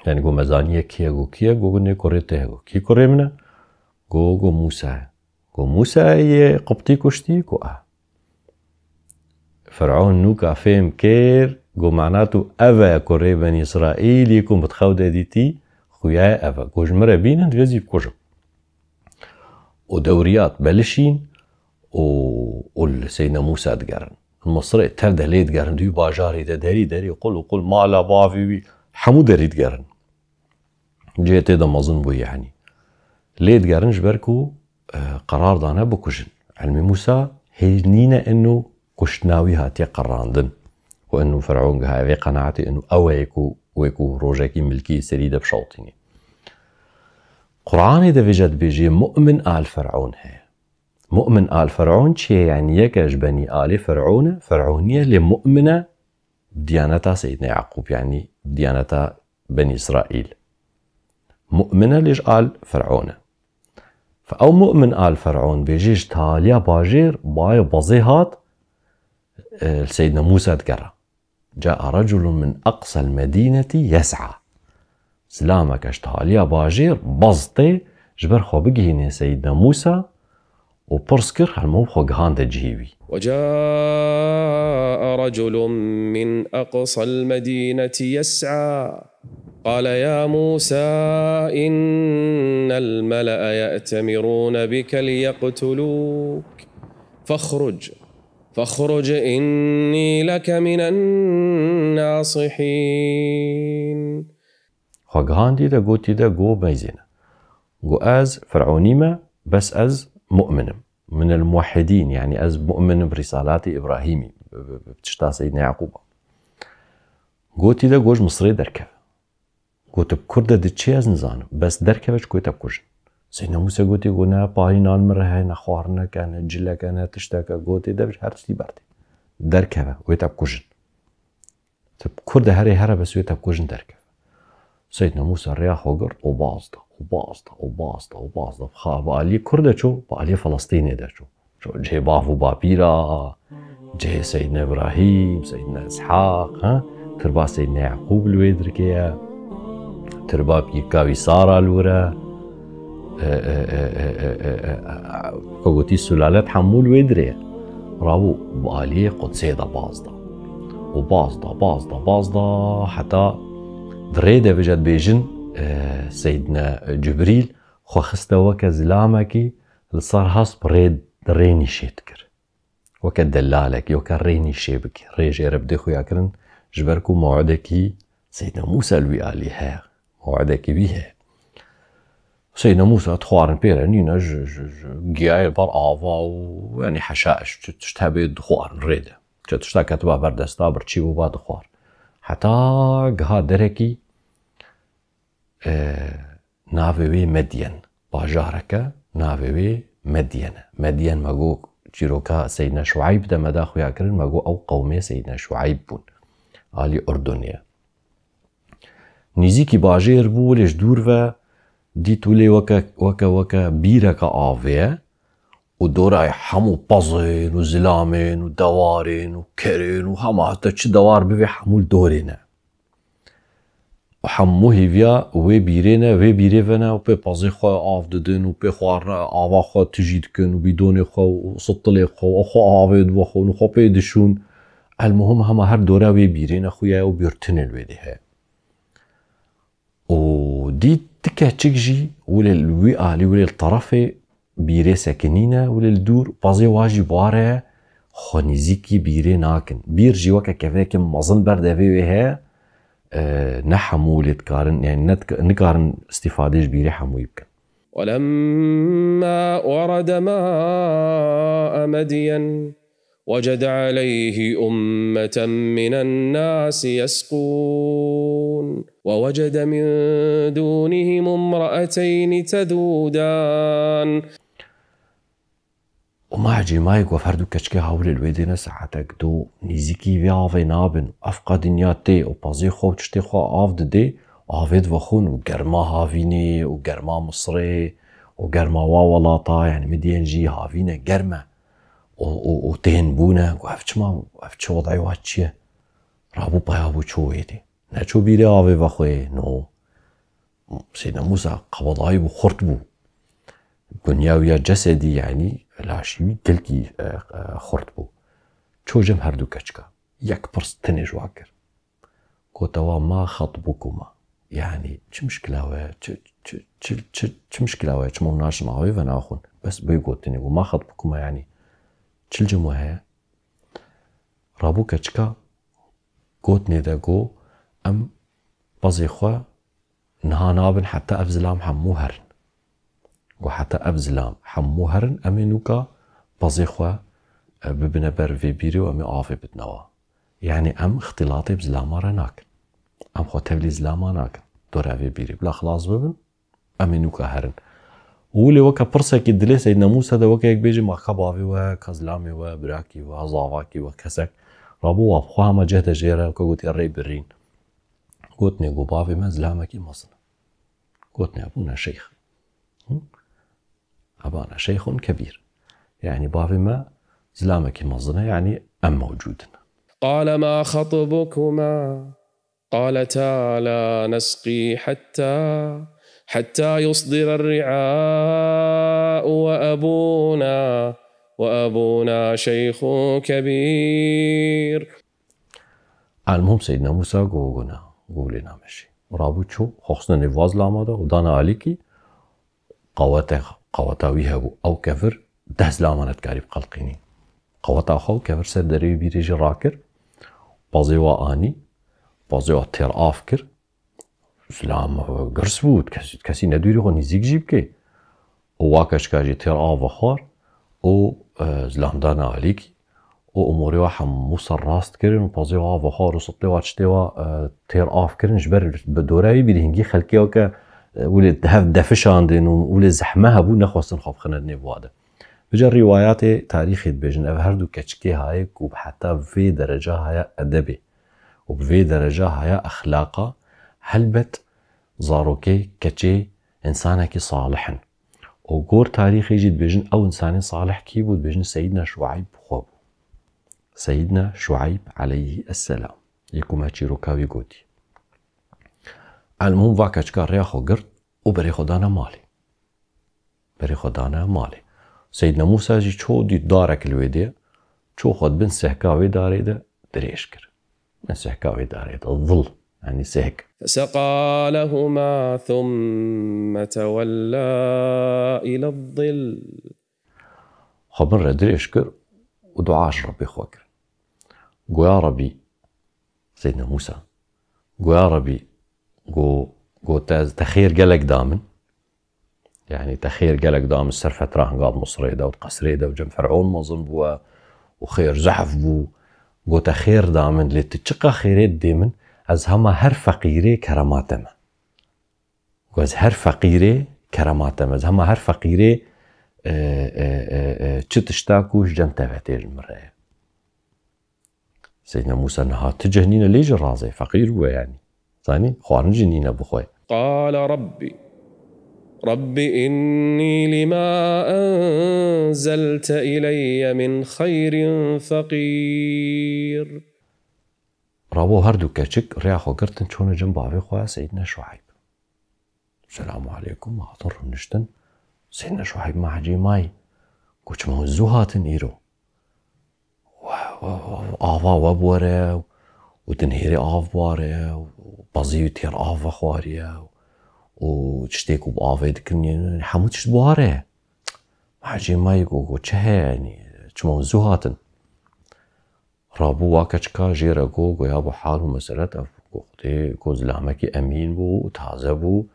Yanî got me zaniye kî ye, got kî ye? Got nê kurê te ye, got kî kurê min e? Got, got Mûsa ye. Got Mûsa yê Qibtî kuştî? Got e. Fer'ûn nûka fêm kir, got mana tu ev e kurê Benî Îsraîl yê ku min di xew de dîtî, xuya ye ev e. Got ji min re bînin, divê ez î bikujim. Û dewriyat belişîn û, û li Seydna Mûsa digerin. Misirê tev de lê digerin, di wî bajarê de derî derî qul û qul mala bavê wî, Hemû derî digerin. Cihê tê de mezin bû, yanî. Lê digerin ji ber ku, e, qerar dane bikujin. Ilmê Mûsa hê nîne inu kuştina wî hatiye qerandin. Û inu Fer'ûn gihaye vê qenaetê inu ew e ku wê ku rojekî milkî serî de bişewtînî. Qur'anê de vêce dibêjê mu'min al Fer'ûn heye. Mu'min al Fer'ûn çi ye? Yanî yeke ji benî alê Fer'ûn e, Fer'ûnî ye, lê mu'min e diyaneta Seydina Yaqûb, yanî diyaneta Benî Îsraîl. Mu'min e lê ji al Fer'ûn e. Fe ew mu'min al Fer'ûn bêjê ji taliya bajêr, bayê bazê hat, e, li Seydina Mûsa digera. Ca'a reculun min aqsal medînetî yes'a. Zilameke ji taliya bajêr baz tê, ji ber xwe bigihînê Seydina Mûsa û pirs kir, hermû xwe gihande cihê wî. وجاء رجل من أقصى المدينة يسعى قال يا موسى إن الملأ يأتمرون بك ليقتلوك فاخرج فاخرج إني لك من الناصحين. Xwe gihandî de gotî de go meyzêne. Go ez Fer'ûnî me, bes ez mu'min im. Min el muwehhidîn, yanî ez mu'min im bi rîsalatê Îbrahîmî, bi, bi, bi tişta Seydina Yaqûba. Gotî de go ji Misirê derkeve. Go tu bi kur de diçî ez nizanim. Bes derkeve ji ku te bikujin. Seydina Mûsa gotî go ne parî nan min re heye, ne xwarineke, ne cileke, ne tişteke. Gotê de her tiştî berdê. Derkeve, wê te bikujin. Tu bi kur de herê here bes wê te bikujin derkeve. Seydina Mûsa rêya xwe girt û baz da, û baz da, û baz da, û baz da. Xa bi aliyê kur de çû, bi aliyê Filistînê de çû. Çû cihê bav û bapîra, cihê Seydina Îbrahîm, Seydina Îshaq, ha? Tirba Seydina Yaqûb li wê dirkê ye. Tirba pîrka wî Sara li wir e. E, e, e, e, e, e, e, e, e, Xwe gotî sulalet hemû li wê dirê ye. Rabû bi aliyê Qudsê de baz da. Û baz da, baz da, baz da, heta di rê de vêce dibêjin, e, Seydina Cibrîl xwe xiste weke zilamekî li ser hesp rê, rê nîşê dikir. Weke delalekî, weke rê nîşê bikî. Rê jê re bidê xuya kirin, ji ber ku mew'idekî Seydina Mûsa li wî alî heye. Mew'idekî wî heye. Seydina Mûsa dixwarin pê re nîne, ji, ji, ji giyayê ber ava û, yanî heşa, ji tişt hebê dixwarin rê de. Çi tişta ketiba ber desta, birçî bû ba dixwar. Heta giha derekî, e, navê wê Medyen. Bajareke navê wê Medyen e. Medyen me got çîroka Seydina Şueyb de me da xuya kirin, me got ew qewmê Seydina Şueyb bûn. Alî Urdunê ye. Nîzîkî bajêr bû, lê ji dûr ve dît wilê weke, weke, weke bîreke avê ye û dorayê hemû pezên û zilamên û dewarên û kerên û hema heta çi dewar bivê hemû li dorê ne. Û hemû hêviya wê bîrê ne, wê bîrê ve ne û pê pezê xwe av didin û pê xwarina ava xwe tijî dikin û bîdonê xwe û sitilê xwe û xwe avê dibexwin û xwe pê dişûn. Elmuhim hema her dora wê bîrê ne xuya ye û bîrtinê li wê dê heye. Û dît ti keçik jî wile li wî alî, wile li terefê bîrê sekinîne, wile li dûr pezê wa jî bare, xwe nîzîkî bîrê nakin. Bîr jî weke kevireke mezin ber devê wê heye, e, ne hemû lê dikarin, yani ne dika-, nikarin îstîfadê ji bîrê hemûyî bikin. ولما ورد ماء مدين وجد عليه أمة من الناس يسقون ووجد من دونهم امرأتين تذودان. Û ma ecî mayê ku her du keçikê hawilê li wê dêne saetek du nîzîkî vê avê nabin. Ev qe dinya tê û pezê xwe û tiştê xwe av didê, avê divexwin û germa havînê û germa Misirê û germa wa welata, yani Midyen jî havîne germ e. Û, û, û tên bûne, got, "Ev çima, ev çi wedayê wa çi ye?" Rabû peya bû çû wê dê. Neçû bîrê avê vexwê, no. Seydina Mûsa qebedayî bû, xurt bû. Gunya wî ya cesedî, yanî laşî wî gelkî, e, e, xurt bû. Çû cem her du keçika. Yek pirs tenê ji wa kir. Gote wa, "Ma xetbukuma?" Yanî çi mişkila we, çi, çi, çi, çi, çi mişkila we, çima hûn naçin avê venaxwin? Bes bê gotinê got, "Ma xetbukuma?" Yanî çi li cem we heye? Rabû keçika gotinê de got, "Em Pezê xwe niha nabin heta ev zilam hemû herin. Got heta ev zilam hemû herin, em ê nûka pezê xwe, e, bibine ber vê bîrê û em ê avê bidine wa. Yanî em îxtîlatê bi zilama re nakin. Em xwe tevlî zilama nakin. Dora vê bîrê. Bila xilas bibin, em ê nûka herin. Û lê weke pirsekî dilê Seydna Mûsa de weke yek bêjî ma ka bavê we, ka zilamê we, birakî we, zavakî we, kesek. Rabû wa bi xwe hema cih de jê re, weke gotî rê birîn. Gotinê got bavê me zilamekî mezin e. Gotinê ebûne şeyx. Hı? Ebane şeyxun kebîr. Yanî bavê me zilamekî mezin e, yanî em mewcûd in. قال ما خطبكما؟ قالتا لا نسقي حتى، حتى يصدر الرعاء وأبونا، وأبونا شيخ كبير. Elmuhim Seydna Mûsa got, got na, got lê nameşî. Rabû çû, xwe xistine nêv wa zilama de û dane alîkî, qewete, qeweta wî hebû. Ew kevir deh zilaman dikarî biqelqînî. Qeweta xwe û kevir ser derê wî bîrê jî rakir. Pezê wa anî, pezê wa têr av kir. Zilam, e, girs bû, kes-, kesî nedûrî xwe nîzîk jî bike. Û wa keçika jî têr av vexwar û, e, zilam dane alîkî. Û umorê wa hemû serrast kirin û pezê wa vexwar û sitlê wa tiştê wa, e, têr av kirin. Ji ber bi dora wî bîrî hingî xelkê weke, e, wî lê hev defişandin û wî lê zehme hebû, nexwestin xwe bixine nêv wa de. Vêca rîwayatê tarîxê dibêjin, ev her du keçikê haye ku bi heta vê dereca haya edebê û bi vê dereca haya exlaqa, helbet zarokê keçê însanekî salih in. Û gor tarîxê jî dibêjin, ew însanê salih kî bû? Dibêjin Seyîdna Şueyb bi xwe bû. Seyîdna Şueyb aleyhî esselam. Yê ku me çîroka wî gotî. Elmûm va keçika rêya xwe girt û berê xwe dane malê. Berê xwe dane malê. Seydna Mûsa jî ço dît darek li wê dê, ço xwe di bin sehka wê darê de dirêj kir. Bin sehka wê darê de, zil, yanî sehk. فسقى لهما ثم تولى إلى الظل. Xwe bin re dirêj kir û dua ji Rebbê xwe kir. Goya Rebbî, Seydna Mûsa, goya Rebbî, go, go te, te xêr gelek da min. Yanî te xêr gelek da min ser fetra hinga di Misirê de û di qesrê de û cem Fer'on mezin bû û xêr zehf bû. Got te xêr da min, lê tu çiqa xêrê didê min, ez hema her feqîrê kerema te me. Got ez her feqîrê kerema te me. Ez hema her feqîrê, e, e, e, e, çi tişta ku ji cem te ve tê ji min re ye. Seydna Mûsa niha ti cih nîne lê jî razê, feqîr bûye yanî. Zanî, xwarin jî nîne bixwe. قال رب، رب إني لما أنزلت إلي من خير فقير. Rabû her du keçik rêya xwe girtin, çûne cem bavê xwe Seydna Şueyb. Selamu aleykum, hatin rûniştin. Seydna Şueyb me ecêmayî. Got çima hûn zû hatin îro? We, we, we, ava we biwere û di nehêrê av biware û pezî wî têr av vexwariye û tiştê ku bi avê dikin, hemû tişt biware. Me ecêmayî got, got çi heye, yanî çima hûn zû hatin? Rabû wa keçika jê re got, got ya bo hal û mesele ev, got Xwedê, got zilamekî emîn bû û taze bû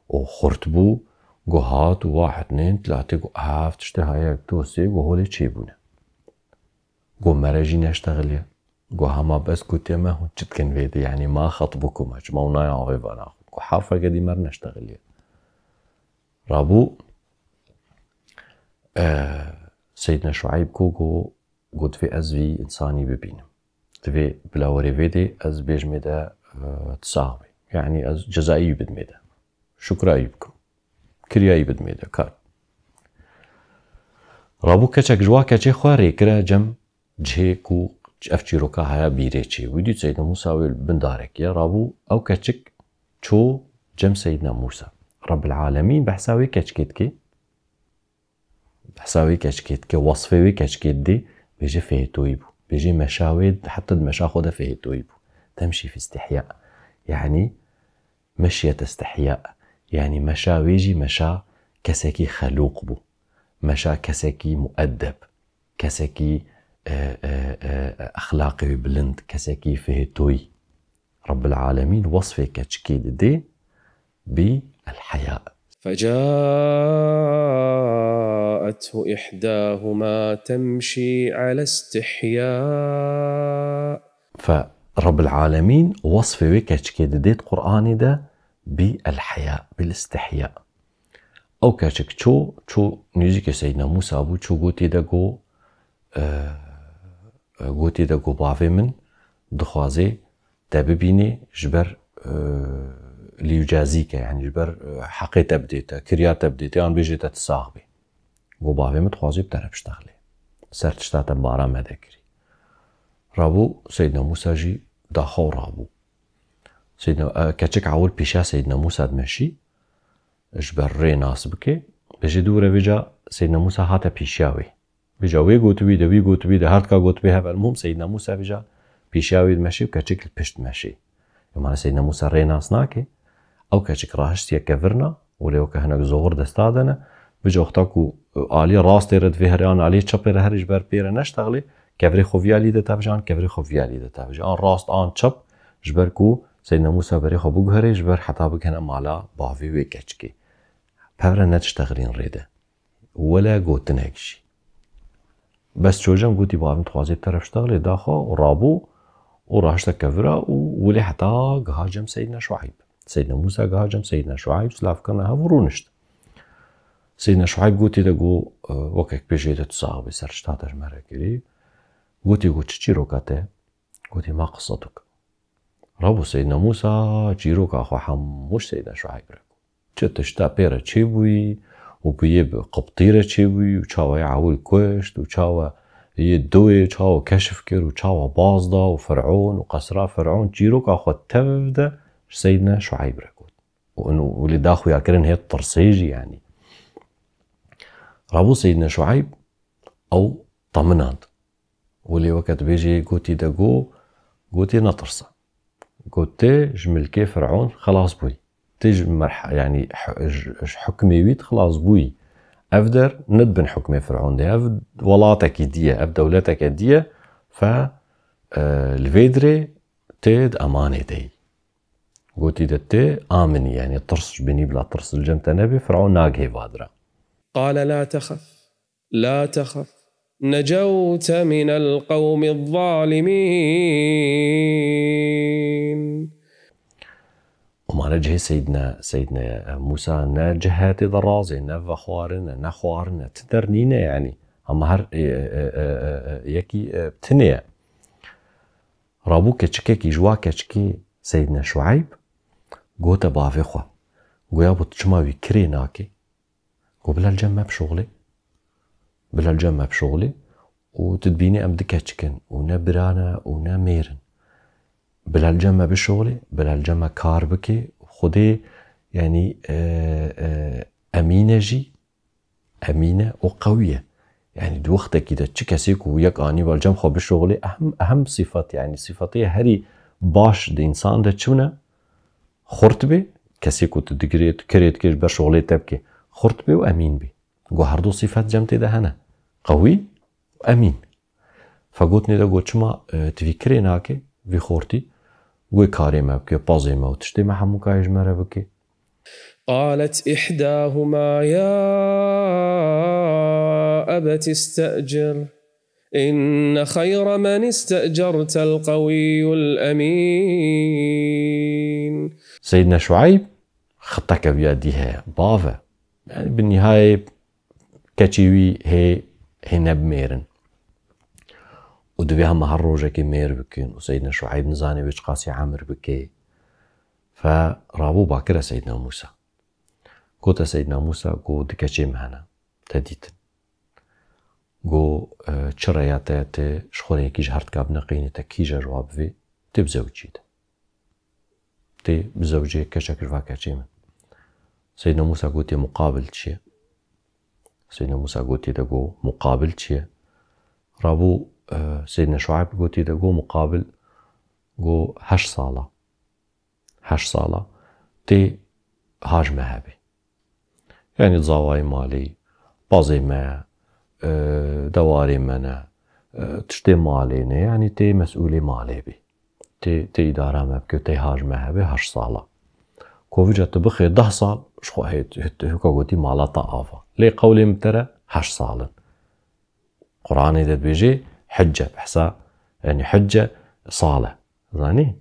û xurt bû, got hat û wa hetnên tilatê, got ev tiştê heye yek dostê, got holê çêbûne. Got mere jî neştexiliye. Got hema bes gotiye me hûn çi dikin vê dê, yanî ma xetbukuma, çima hûn nayê avê vana xwe. Got herfeke dî mer neştexiliye. Rabû, e, Seydna Şueyb got, got, got divê ez vî însanî bibînim. Divê bila werê vê dê ez bêjmê de, e, tu sax bî. Yanî ez cezayî wî bidim ê de. Şukra wî bikim. Kirya wî bidim ê de. Kar. Rabû keçek ji wa keçê xwe rê kire cem cihê ku ev çîroka haya bîrê çê. Wî dît Seydna Mûsa wê li bin darekî ye. Rabû ew keçik çû cem Seydna Mûsa. Rebbil Alemîn behsa wê keçikê dike. Behsa wê keçikê dike, wesfê wê keçikê didê, bêje fêhêtoyî bû. Bêje meşa wê, heta di meşa xwe de fêhêtoyî bû. Temşî fi istihya. Yanî meşiyete istihya. Yanî meşa wê jî meşa kesekî xelûq bû. Meşa kesekî muedeb. Kesekî, e, e, e, exlaqê wî bilind, kesekî fêhêtoyî. Rabbil Alemîn wesfê keçikê didê bi el-heya. فجاءته إحداهما تمشي على استحياء. Fe Rabbil Alemîn wesfê wê keçikê didê di Qur'anê de bi el-heya, bil istihya. Ew keçik çû, çû nêzîkê Seydna Musa bû, çû gotî de got, e, e, gotî de got, bavê min dixwazê te bibînê ji ber, e, lîwcazî ke, yanî ji ber, e, heqê te bidê te, kiriya te bidê te, yan bêjê te tu sax bî. Got, bavê min dixwazê bi te re biştexilê. Ser tişta te bara me de kirî. Rabû Seydna Musa jî daxwe û rabû. Seydna, e, keçik ewil pîşa Seydna Musa dimeşî, ji ber rê nas bike. Bêjê dû re vêca Seydna Musa hate pîşiya wê. Vêca wê gotibî de, wî gotibî de, her tika gotibî hev, elmuhim Seydna Musa vêca pîşiya wê dimeşî û keçik li pişt dimeşî. Ema Seydna Musa rê nas nake. Ew keçik rahiştiye kevirna, wê lê weke hinek zoxir desta de ne. Vêca wexta ku, e, aliyê rastê re divê here, an aliyê çepê re herî ji ber pê re neştexilê, kevirê xwe viya lî de tevje, an kevirê xwe viya lî de tevje. An rast, an çep, ji ber ku Seydna Musa berê xwe biguherê, ji ber heta bigihene mala bavê wê keçikê. Pevre netiştexilîn rê de. Wele gotinek jî. Bes çocem gotî, bavê min dixwazê bi te re biştexilê, daxwe û rabû û rahişte kevira û wê lê heta giha cem Seydna Şuayb. Seydna Musa giha cem Seydna Şuayb, silav kirine hev û rûnişt. Seydna Şuayb gotî de got, e, wekek pêjê de tu sax bî, ser tişta te ji me re kirî. Gotî, got, çi çîroka te? Gotî, ma qissetuk. Rabû Seydna Musa çîroka xwe hemû ji Seydna Şuayb re got. Çi tişta pê re çêbûyî û bi yê bi Qibtî re çêbûyî û çawa yê ewil kuşt û çawa yê duyê çawa keşif kir û çawa baz da û Fer'ûn û qesra Fer'ûn, çîroka xwe tev de ji Seydna Şuayb re got. Û, û lê da xuyakirin hê tirsê jî, yanî. Rabû Seydna Şuayb ew teminand. Wê lê weke dibêjê gotî de got, gotî netirse. Got, tu ji milkê Fer'ûn xelas bûyî. Tu ji merh-, yanî, h-, ji, ji hukmê wî tu xelas bûyî. Ev der ne di bin hukmê Fer'ûn de. Ev welatekî dî ye, ev dewleteke dî ye. Fe, e, li vê dirê tu di emanê de yî. Gotî de tu aminî, yanî tirs ji binî bila tirs li cem te nebê, Fer'ûn nagihê va dira. قال لا تخف، لا تخف، نجوت من القوم الظالمين. Û mane cihê Seydne, Seydne Musa ne cihetê de razê, ne vexwarin e, ne xwarin e, ti der nîne, yanî. Hema her, e, e, e, e, e, yekî, e, tinê ye. Rabû keçikekî ji wa keçikê Seydne Şuayb gote bavê xwe. Goya, bo tu çima wî kirê nakê? Got, bila li cem me bişoxlê. Bila li cem me bişoxlê û tu dibînî em du keçik in û ne bira ne û ne mêr in. Bila li cem me bişoxlê, bila li cem me kar bike. Xwedê, yanî, e, e, emîn e jî, emîn e û qewî ye. Yanî di wextekî de çi kesê ku yek anî bal cem xwe bişoxlê, ehm, ehm sifet, yanî sifetê herî baş di însan de çi ne? Xurt bê, kesê ku tu digirê, tu kirê dikê ji ber şoxlê te bike, xurt bê û emîn bê. Got, herdu sifet cem tê de hene. Qewî û emîn. Fe gotinê de got, çima, e, tu vî kirê nake, vî xortî? Got, karê me bike, pazê me û tiştê me hemû kayê ji me re bike. قالت إحداهما يا أبت استأجره إن خير من استأجرت القوي الأمين. Seydne Şuayb xiteke viya dî heye, bav e. Yanî bi nîhayê keçî wî hê, hê ne bi mêr in. Û divê hema her rojekê mêr bikin û Seydne Şuayb nizanê wê çiqasî emir bike. Fe rabû ba kire Seydna Musa. Gote Seydna Musa, got, du keçê min hene, te dîtin. Got, e, çi reya te, tu ji xwe re yekî ji her tika bineqînî, te kî ji wa bivê, tê bi zewcî de. Tê bi zewcê keçek ji va keçê min. Seydna Musa gotê, muqabil çi ye? Seydna Musa gotê de got, muqabil çi ye? Rabû, e, Seydna Şuayb gotê de got, muqabil, got, heşt sala. Heşt sala tê ha ji me hebê. Yanî zavayê malê, pazê me, e, dewarê me ne, e, tiştê malê ne, yanî tê mesûlê malê bê. tê, tê îdara me bike, tê haj me hebe, heşt sala. Kovica tu bixê deh sal, ji xwe hê, hê, hê, ka gotî mala ta ava. Lê qewlê min te re heşt sal in. Qur'anê de dibêjê hicce, behsa, yani hicce sal e. Zanî?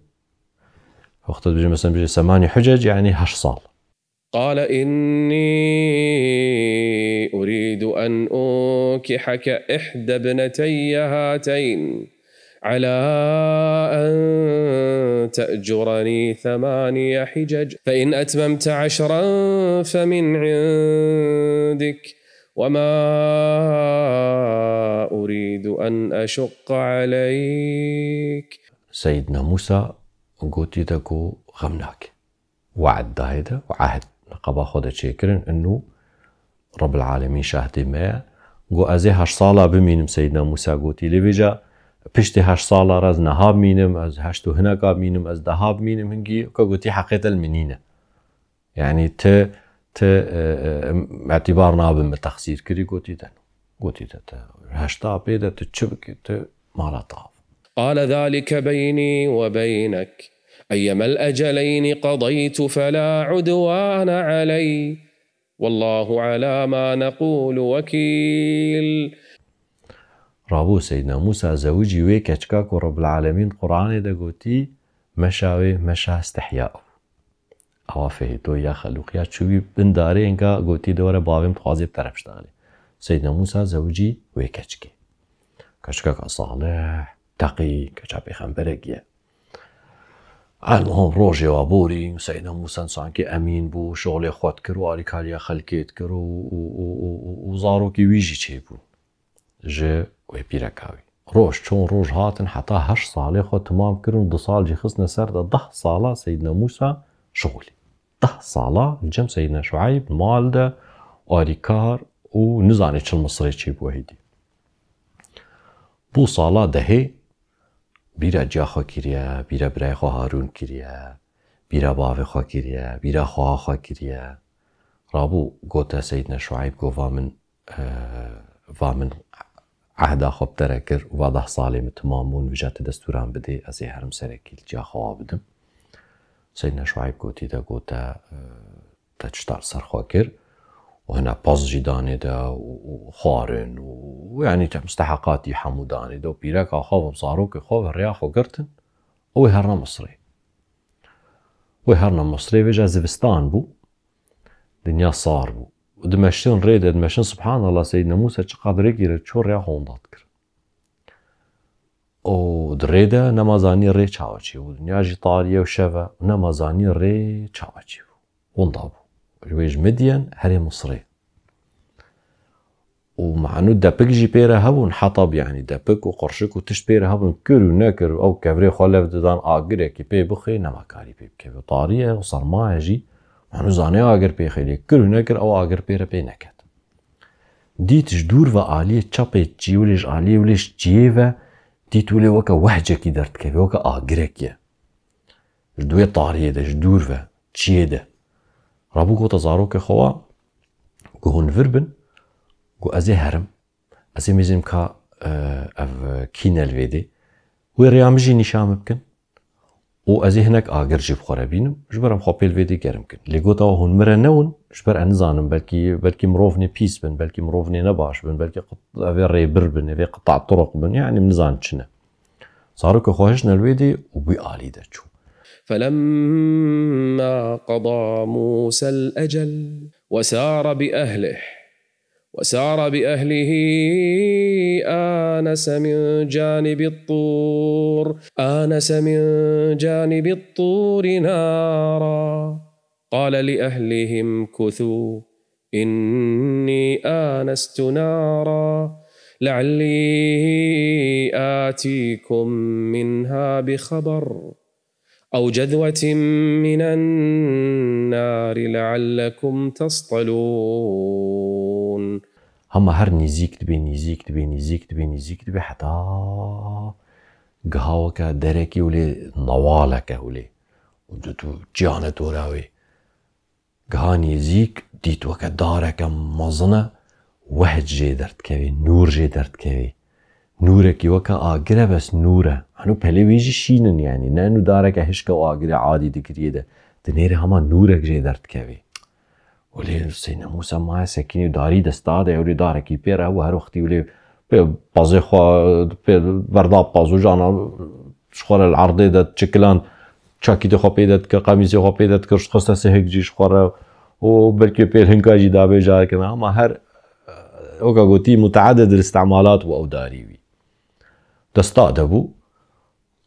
Wexta dibêjê, mesela, dibêjê semani hicec, yani heşt sal. قال إني أريد أن أنكحك إحدى ابنتي هاتين على أن تأجرني ثماني حجج، فإن أتممت عشرا فمن عندك، وما أريد أن أشق عليك. Seyyidna Mûsa gotî de ku xem nake. We'd dayê de û ehd, leqeba xwe de çêkirin, inu Rabbil Alemîn şahdê me ye. Got, ez ê heşt sala bimînim, Seyyidna Mûsa gotî. Lê vêca piştê heşt sala re ez niha bimînim, ez heşt û hineka bimînim, ez deha bimînim, hingî ka gotî heqê te li min nîne. Yani ti, ti, e, e, îtîbar nabin min texsîr kirî, gotî de. Gotî de, te heşta pê de tu çi bikî, tu mala te av. قال ذلك بيني وبينك، أيما الأجلين قضيت فلا عدوان علي، والله على ما نقول وكيل. Rabû Seyyidna Mûsa zewicî wê keçika ku Rabbil Alemîn Qur'anê de gotî, meşa wê, meşa istihya. Awa fehî to ya xelûqiya çûbî bin darê, enka gotî de were bavê min dixwazê bi te re biştaxilê. Seyyidna Mûsa zewicî wê keçikê. Keçikeka salih, teqî, keça pêxemberekî ye. Elmuhim rojê wa borî, Seyyidna Mûsa sankî emîn bû, şolê xwe dikir û alîkariya xelkê dikir û, û, û, û, û, û zarokê wî jî çêbûn ji wê pîreka wî. Roj çûn, roj hatin, heta heşt salê xwe timam kirin û du sal jî xistine ser de, deh sala Seyyidna Mûsa şixulî. Deh sala li cem Seyyidna Şueyb mal de alîkar û nizanê çil misirê çêbû hêdî. Bû sala dehê bîra ciya xwe kiriye, bîra birayê xwe Harûn kiriye, bîra bavê xwe kiriye, bîra xweha xwe kiriye. Rabû gote Seyyidna Şueyb, got, va min, e, va min ehda xwe bi te re kir û va deh salê min timam bûn, vêca tu destûran bidê, ez ê herim serekî li ciya xweha bidim. Seyyidna Şueyb gotî de gote, e, te tişta li ser xwe kir û hine pez jî danê de û, û xwarin û, û yanî te misteheqatî hemû danê de û pîreka xwe ve, zarokê xwe ve rêya xwe girtin û wê herine Misirê. Wê herine Misirê, vêca zivistan bû, dinya sar bû. Dimeşin rê de, dimeşin, subhanallah, Seyyidna Mûsa çiqad rêkî re çû, rêya xwe winda dikir. Û di rê de nema zanî rê çawa çêbû. Dinya jî tarî ye û şev e û nema zanî rê çawa çêbû. Winda bû. Ji wê ji Midyen herê Misirê. Û manu depik jî pê re hebûn, hetab, yanî depik û qirşik û tişt pê re hebûn, kir û nekir, ew kevirê xwe lev didan, agirekî pê bixê, nema karî pê bikeve. Tarî ye û serma ye jî, manu zanê agir pê xêlê, kir û nekir, ew agir pê re pê neket. Dît ji dûr ve aliyê çepê çiyê wê, ji aliyê wê çiyê ve dît wê weke wehcekî derdikeve, weke agirek ye. Ji duwê tariyê de, ji dûr ve, çiyê de. Rabû gote zarokê xwe wa, ku hûn vir bin, ku ez ê herim. Ez ê mêzim ka, e, ev, e, kî ne li vê dê. Wê rêya min jî nîşan min bikin. Û ez ê hinek agir jî bi xwe re bînim, ji ber em xwe pê li vê dê germ kin. Lê gota we hûn min re newin, ji ber ez nizanim, belkî, belkî mirovnê pîs bin, belkî mirovnê nebaş bin, belkî qit-, evê rêbir bin, evê qita turuq bin, yanî min nizan çi ne. Zarokê xwe hiştine li wê dê û bû alî de çû. فلما قضى موسى الأجل وسار بأهله، وسار بأهله آنس من جانب الطور، آنس من جانب الطور نارا، قال لأهله امكثوا إني آنست نارا لعلي آتيكم منها بخبر أو جذوة من النار لعلكم تصطلون. Hema her nêzîk dibê, nêzîk dibê, nêzîk dibê, nêzîk dibê, heta giha weke derekê wê lê newaleke wê lê. Û tu, tu ciyane dora wê. Giha nêzîk dît weke dareke mezin e, wehc jê derdikevê, nûr jê derdikevê. Nûrekî weke agir e, bes nûr e. Heno pelê wê jî şîn in, yanî ne nû dareke hişk e û agirê adî digiriyê de. Di nêrê hema nûrek jê derdikevê. Welê Seydna Mûsa maye sekînî û darî desta de, welê darekî pê re hebû, her wextî welê pê pazê xwe pê berda paz û jana ji xwe re li erdê de çikilan, çakîtê xwe pê de dikir, qemîsê xwe pê de dikir, dixiste sihik jî ji xwe re û belkî pê hinka jî dabê carekê me. Hema her, weke gotî, muteedid îstîmalat bû ew darî wî. Desta de bû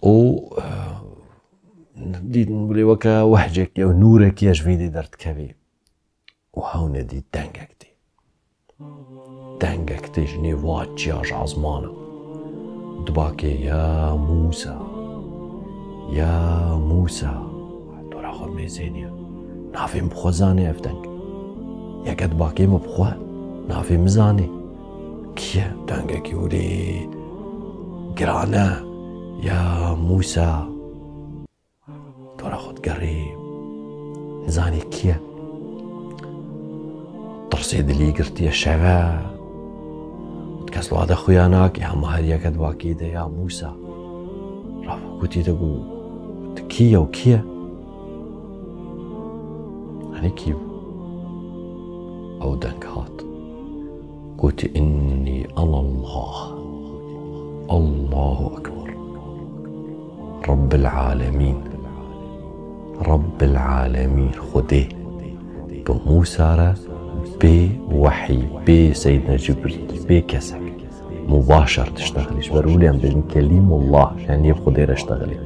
û, eh, dîtin wê weke wehcekî ew nûrekî ye ji vê dê derdikevê. Û hewn e dît dengek tê. Dengek tê ji nêv wa çiya ji ezmana. Dibakê, "Ya Mûsa, ya Mûsa." Dora xwe mêzêniye. Navê min bi xwe zanê ev deng. Yeke dibakê min bi xwe, navê min zanê. Kî ye? Dengekî wî giran e. "Ya Mûsa." Dora xwe digerî, nizanî kî ye. Tirsê dilî girtiye, şev e. Kes li wa de xuya nake, hema her yeke dibakê de, "Ya Mûsa." Rabû gotî de got, "Tu kî ye û kî ye?" Henî kî bû? Ew deng hat. Gotî, "Innî enallah. Allahu Ekber. Rabbil Alemîn. Rabbil Alemîn. Xwedê bi Mûsa re bê wehî, bê Seydna Cibrîl, bê kesek mubaşer diştexilî. Ji ber wiliyan bêjin Kelîmullah, yanî yê bi Xwedê re diştexilî."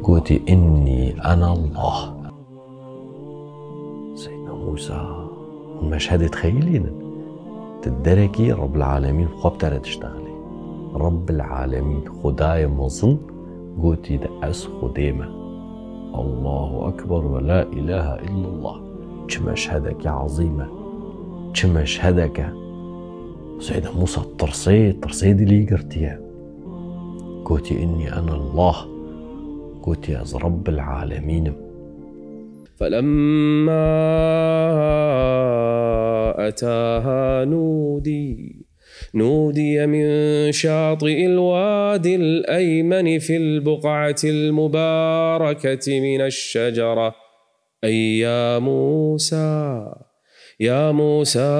Gotî, "Innî enallah." Seydna Mûsa, hûn meşhedê dixeyilînin? Di derekî Rabbil Alemîn xwe bi te re diştexilê. Rabbil Alemîn, Xwedayê mezin, gotî de, "Ez Xwedê me." Allahu Ekber ve la ilahe illallah. Çi meşhedeke ezîm e. Çi meşhedeke. Seydna Mûsa tirsê, tirsê dilî girtiye. Gotî, "Innî enallah." Gotî, "Ez Rabbil Alemîn im." فلما أتاها نودي، نودي من شاطئ الوادي الأيمن في البقعة المباركة من الشجرة أي يا موسى، يا موسى،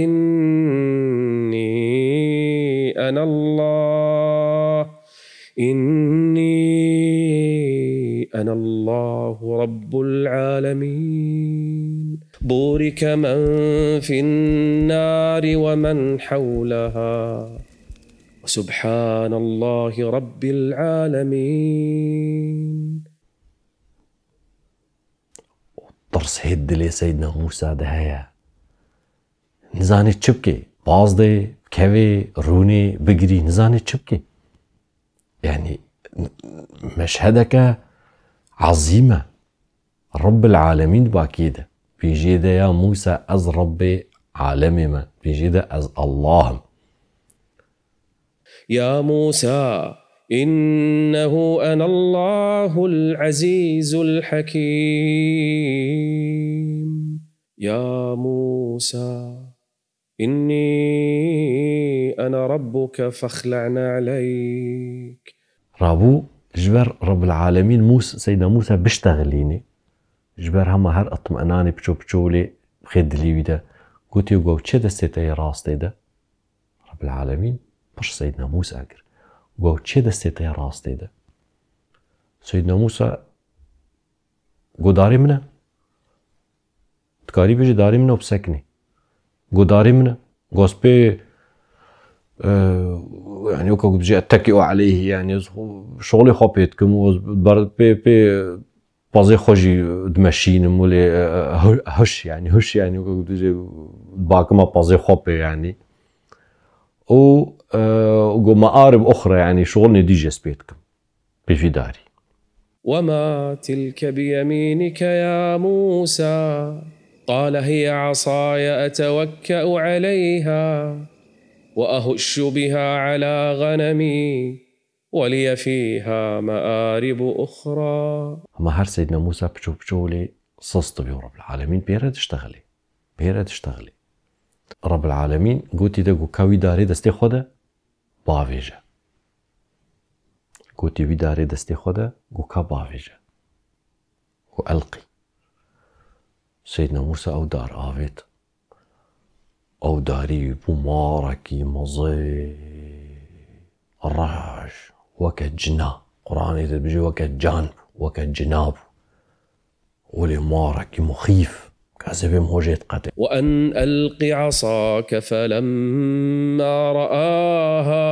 إني أنا الله، إني أنا الله رب العالمين. بورك من في النار ومن حولها، وسبحان الله رب العالمين. Tirs hêt dilê Seydna Mûsa de heye. Nizanê çi bike. Baz de, kevê, rûnê, bigirî, nizanê çi bike. Yanî, meşhedeke ezîm e. Rabbil Alemîn dibakê de. Bêjê de, "Ya Mûsa, ez Rabbê alemê me." Bêjê de, "Ez Allah im." يا موسى، إنه أنا الله العزيز الحكيم. يا موسى، إني أنا ربك فاخلع نعليك. Rabû ji ber Rabbil Alemîn Mûs-, Seydna Mûsa biştexilînê. Ji ber hema her itminanê piço piço lê xê dilî wî de. Gotê, "Got çi destê te yê rastê de?" Rabbil Alemîn pirs Seydna Mûsa kir. Got, "Çi destê te ya rastê de?" Seydna Mûsa got, "Darê min e." Dikarî bêjî, "Darê min e û bisekinî." Got, "Darê min e." Got, "Ez pê, e, yanî, weke ku dibêje, ettekî û aleyhî, yanî, ez xwe, şixulê xwe pê dikim û ez ber-, pê, pê pazê xwe jî dimeşînim, welê, e, e, huş, yanî, huş, yanî, weke ku dibêje, bakima pazê xwe pê, yanî." Û, e, got, "Mearib uxra, yanî, şixulnê dî jî ez pê dikim." Pêvî darî. وما تلك بيمينك يا موسى؟ قال هي عصاي أتوكأ عليها وأهش بها على غنمي ولي فيها مآرب أخرى. Hema her Seydna Mûsa piço piço lê sist dibe û Rabbil Alemîn pê re diştexilê. Pê re diştexilê. Rabbil Alemîn gotî de, got, "Ka wî darê destê xwe de." bavêje. Gotî, wî darê destê xwe de, go ka bavêje. Go elqî. Seydna Mûsa ew dar avêt. Ew darî bû marekî mezin, reş, weke cina. Quranê de dibêje weke can, weke cina bû. Welê marekî muxîf, kesê bê hojê diqetê. وأن ألق عصاك فلما رآها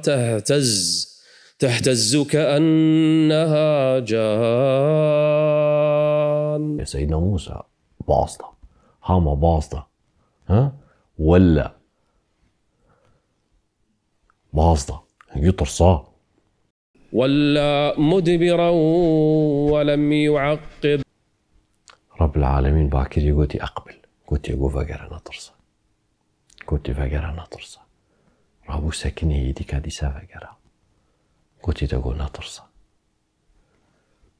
تهتز تهتز كأنها جان. Seydna Mûsa baz da. Hema baz da. Ha? Wella. Baz da. Hingî tirsa. ولا مدبرا ولم يعقب. Rabbil Alemîn bakirî gotî, "Eqbil." Gotî, "Go vegere, netirse." Gotî, "Vegere, netirse." Rabû sekinî hêdîka dîsa vegera. Gotî de, "Go netirse."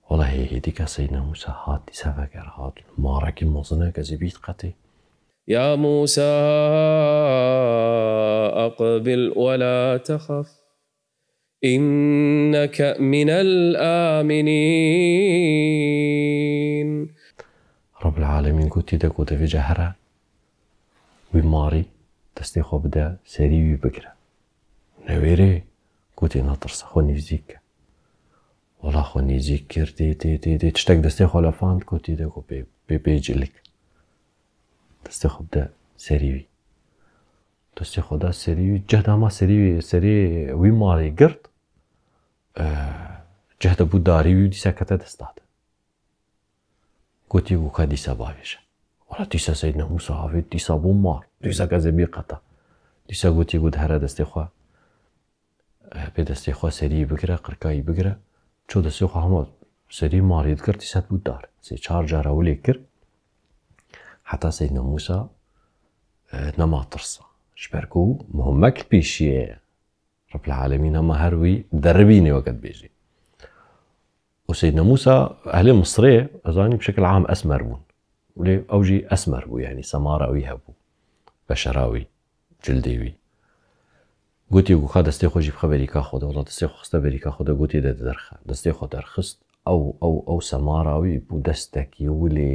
Wela hê hêdîka Seydna Mûsa hat, dîsa vegera hat. Marekî mezin e, kesê bî diqetê. يا موسى أقبل ولا تخف إنك من الآمنين. Rabbil Alemîn gotî de, go de vêca here, wî marî destê xwe bide serî wî bigire. Newêrê, gotî, "Netirse, xwe nêzîk ke." Wela xwe nêzîk kir, tê, tê, tê, tê, tiştek destê xwe lefand, gotî de, go pê, pê, pê cilik. Destê xwe bide serî wî. Destê xwe da serî wî, cih de hema serî wî, serê wî marê girt, eh, cih de bû darî wî, dîsa kete dest da de. Gotî, "Go ka dîsa bavêje." Wela dîsa Seydna Mûsa avêt, dîsa bû mar. Dîsa kesê bî qeta. Dîsa gotî, go de here destê xwe, eh, pê destê xwe serî bigire, qirkayî bigire. Ço destê xwe hema serî marî dikir, dîsa bû dar. Sê çar cara wilê kir. Heta Seydna Mûsa, eh, nema tirsa. Ji ber ku muhimmek li pêşiyê ye. Rabbil Alemîn hema her wî deribînê weke dibêjî. Û Seydna Mûsa, ehlê Misrê, ez zanî bi şekil am esmer bûn. Lê ew jî esmer bû, yanî semara wî hebû. Beşera wî, cildê wî. Gotî, "Go ka destê xwe jî bixe berîka xwe de." Wela destê xwe xiste berîka xwe de, gotî de derxe. Destê xwe derxist. Ew, ew, ew semara wî bû destekî wilê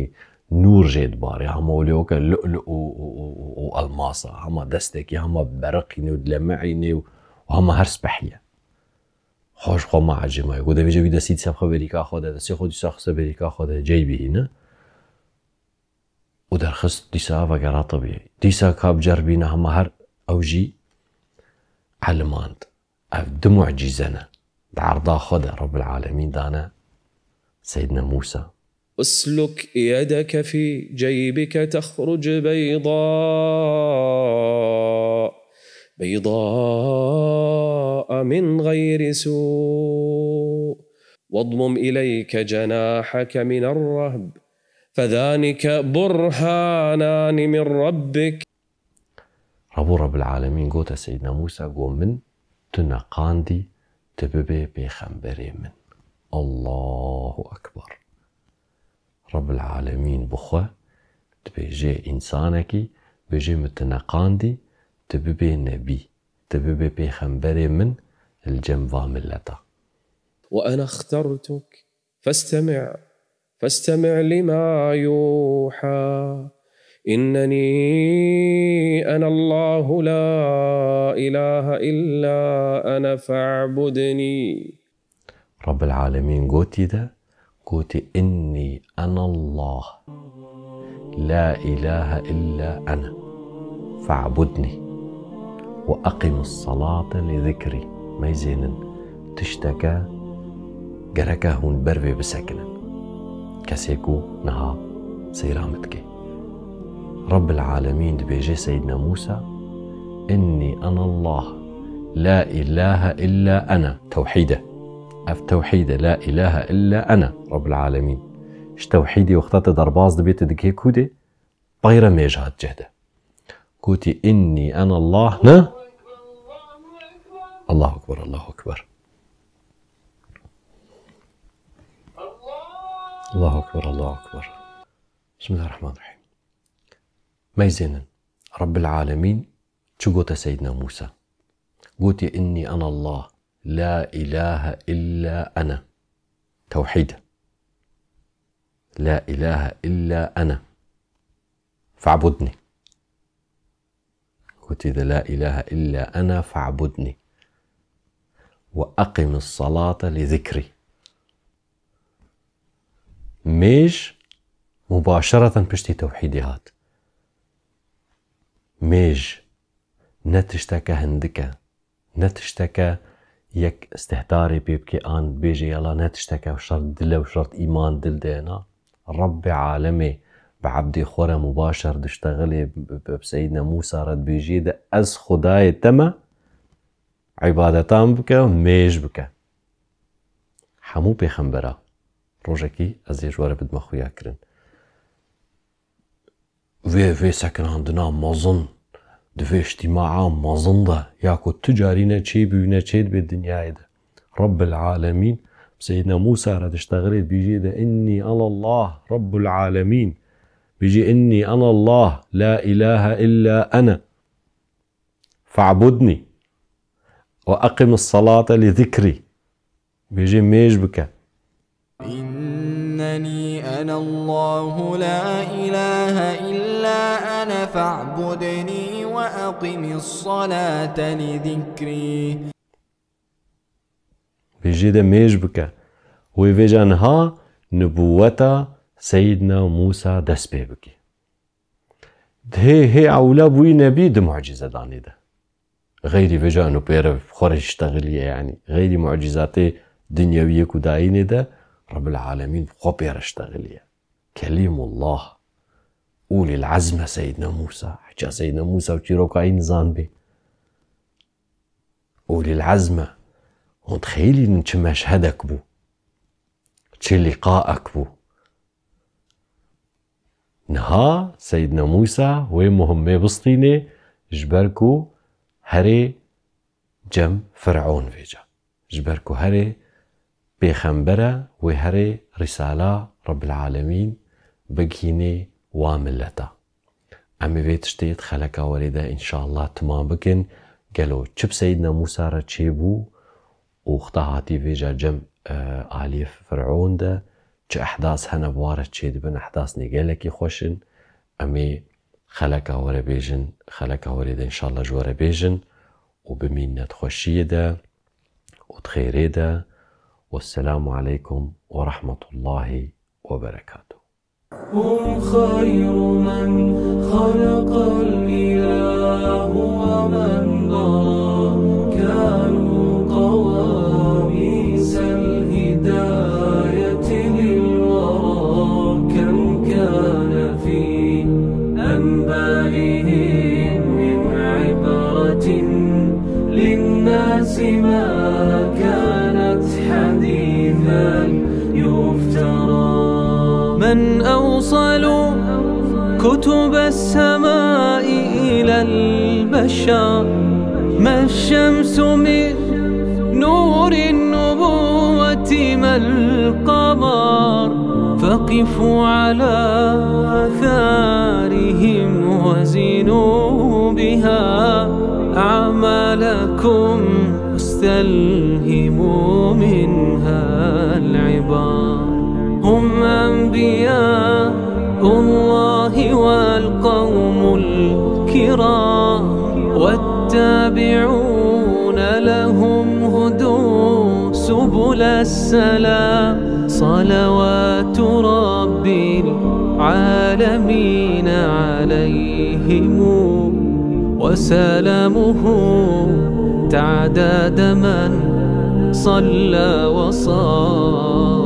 nûr jê dibarê. Hema wilê weke lu'lu û, û, û, û, û elmasa. Hema destekî, hema beriqîne û dileme'îne û hema her spehiye. Xwe ji xwe ma ecêmayê. Go de vêca wî destî dîsa bixe berîka xwe de, destê xwe dîsa xiste berîka xwe de, cey bihîne. Û derxist dîsa vegera tebî. Dîsa ka biceribîne hema her ew jî elimand. Ev du mucîze ne. Di erda xwe de Rabbil Alemîn dane Seydna Mûsa. اسلك يدك في جيبك تخرج بيضاء بيضاء من غير سوء واضمم إليك جناحك من الرهب فذلك برهانان من ربك. Rabû Rabbil Alemîn gote Seydna Mûsa, go min tu neqandî tu bibê pêxemberê min. Allahu Ekber. Rabbil Alemîn bi xwe dibêje însanekî, bêje min tu neqandî tu bibê nebî, tu bibê pêxemberê min li cem va mileta. وأنا اخترتك فاستمع، فاستمع لما يوحى. إنني أنا الله لا إله إلا أنا فاعبدني. Rabbil Alemîn gotî de, gotî, "إني أنا الله لا إله إلا أنا فاعبدني وأقم الصلاة لذكري." Meyzênin tişteke gereke hûn ber vê bisekinin. Kesê ku niha seyra min dike. Rabbil Alemîn dibêje Seydna Mûsa, "إني أنا الله لا إله إلا أنا." Tewhîd e. Ev tewhîd e. "لا إله إلا أنا رب العالمين." Ji tewhîdê wexta te derbas dibê, tu dikê kûdê, peyre mêj hat cih de. Gotî, "إني أنا الله." Ne? Allahu Ekber, Allahu Ekber. Allahu Ekber, Allahu Ekber. Bismillahirrahmanirrahim. Meyzênin. Rabbil Alemîn çi gote Seydina Mûsa? Gotî, "Innî enallah, la ilahe illa ene." Tewhîd. "La ilahe illa ene. Fe'budnî." Gotî de, "La ilahe illa ene fe'budnî. Ve eqimis salate li zikrî." Mêj mubaşereten piştî tewhîdê hat. Mêj ne tişteke hindik e, ne tişteke yek istihdarê pê bike an bêje yala, ne tişteke şert dil e û şert îman dil de ye, na. Rebbê alemê bi ebdê xwe re mubaşer diştexilê, bi, bi, bi Seyyidine Mûsa re dibêjê de, "Ez Xwedayê te me, îbadetan bike, mêj bike." Hemû pêxembera, rojekî ez ê ji we re bidime xuya kirin. Vê, vê sekinandina mezin, di vê îctîmaa mezin de, ya ku tu carî ne çêbû, ne çêdibe dinyayê de. Rebbil alemîn, Seyyidina Mûsa re diştexilê dibêjê de, "Innî enallah, Rebbul alemîn." Bêjê, "Innî enallah, la ilahe illa ene. Fe'budnî. Ve eqimis salate li zikrî." Bêjê, "Mêj bike." إنني أنا الله لا إله إلا أنا فاعبدني وأقم الصلاة لذكري. Bêjê de mêj bike. Wê vêca niha nibûweta Seyyidina Mûsa dest pê bike. Hê, hê ewla bûyî nebî di mucîze danê de. Xeyrî vêca û pê re xwe re diştexiliye, yanî xeyrî mucîzatê dinyewiyê ku dayînê de, Rebbil alemîn bi xwe pê re diştexiliye. Kelîmullah. Ulîl ezme Seyyidina Mûsa. Heça Seyyidina Mûsa û çîrokayî nizanbê. Ulîl ezme. Hûn dixeyilînin çi meşhedek bû. Çi lîqaek bû. Niha Seyyidina Mûsa wê muhimmê bistînê, ji ber ku herê cem Fir'on vêca. Ji ber ku herê pêxember e, wê herê rîsala Rebbil alemîn bigihînê wa mileta. Em ê vê tiştê di xeleka werê de înşallah timam bikin. Gelo çi bi Seyyidina Mûsa re çêbû û wexta hatî vêca cem, e, aliyê Fir'on de çi ehdas hene bi wa re çêdibin, ehdas ne gelekî xweş in. Em ê xeleka were bêjin, xeleka werê de înşallah ji we re bêjin û bimînine di xweşiyê de û di xêrê de. Wesselamu aleykum ve rahmetullahi ve berekatuh. هم خير من خلق الإله ومن برى. كانوا قواميس الهداية للورى. كم كان في أنبائهم من عبرة للناس ما كانت حديثا يفترى. من أوصلوا كتب السماء إلى البشر. ما الشمس من نور النبوة ما القمر. فقفوا على آثارهم وزنوا بها أعمالكم واستلهموا منها العبر. هم أنبياء الله والقوم الكرام والتابعون لهم هدوا سبل السلام. صلوات رب العالمين عليهم وسلامه تعداد من صلى وصام.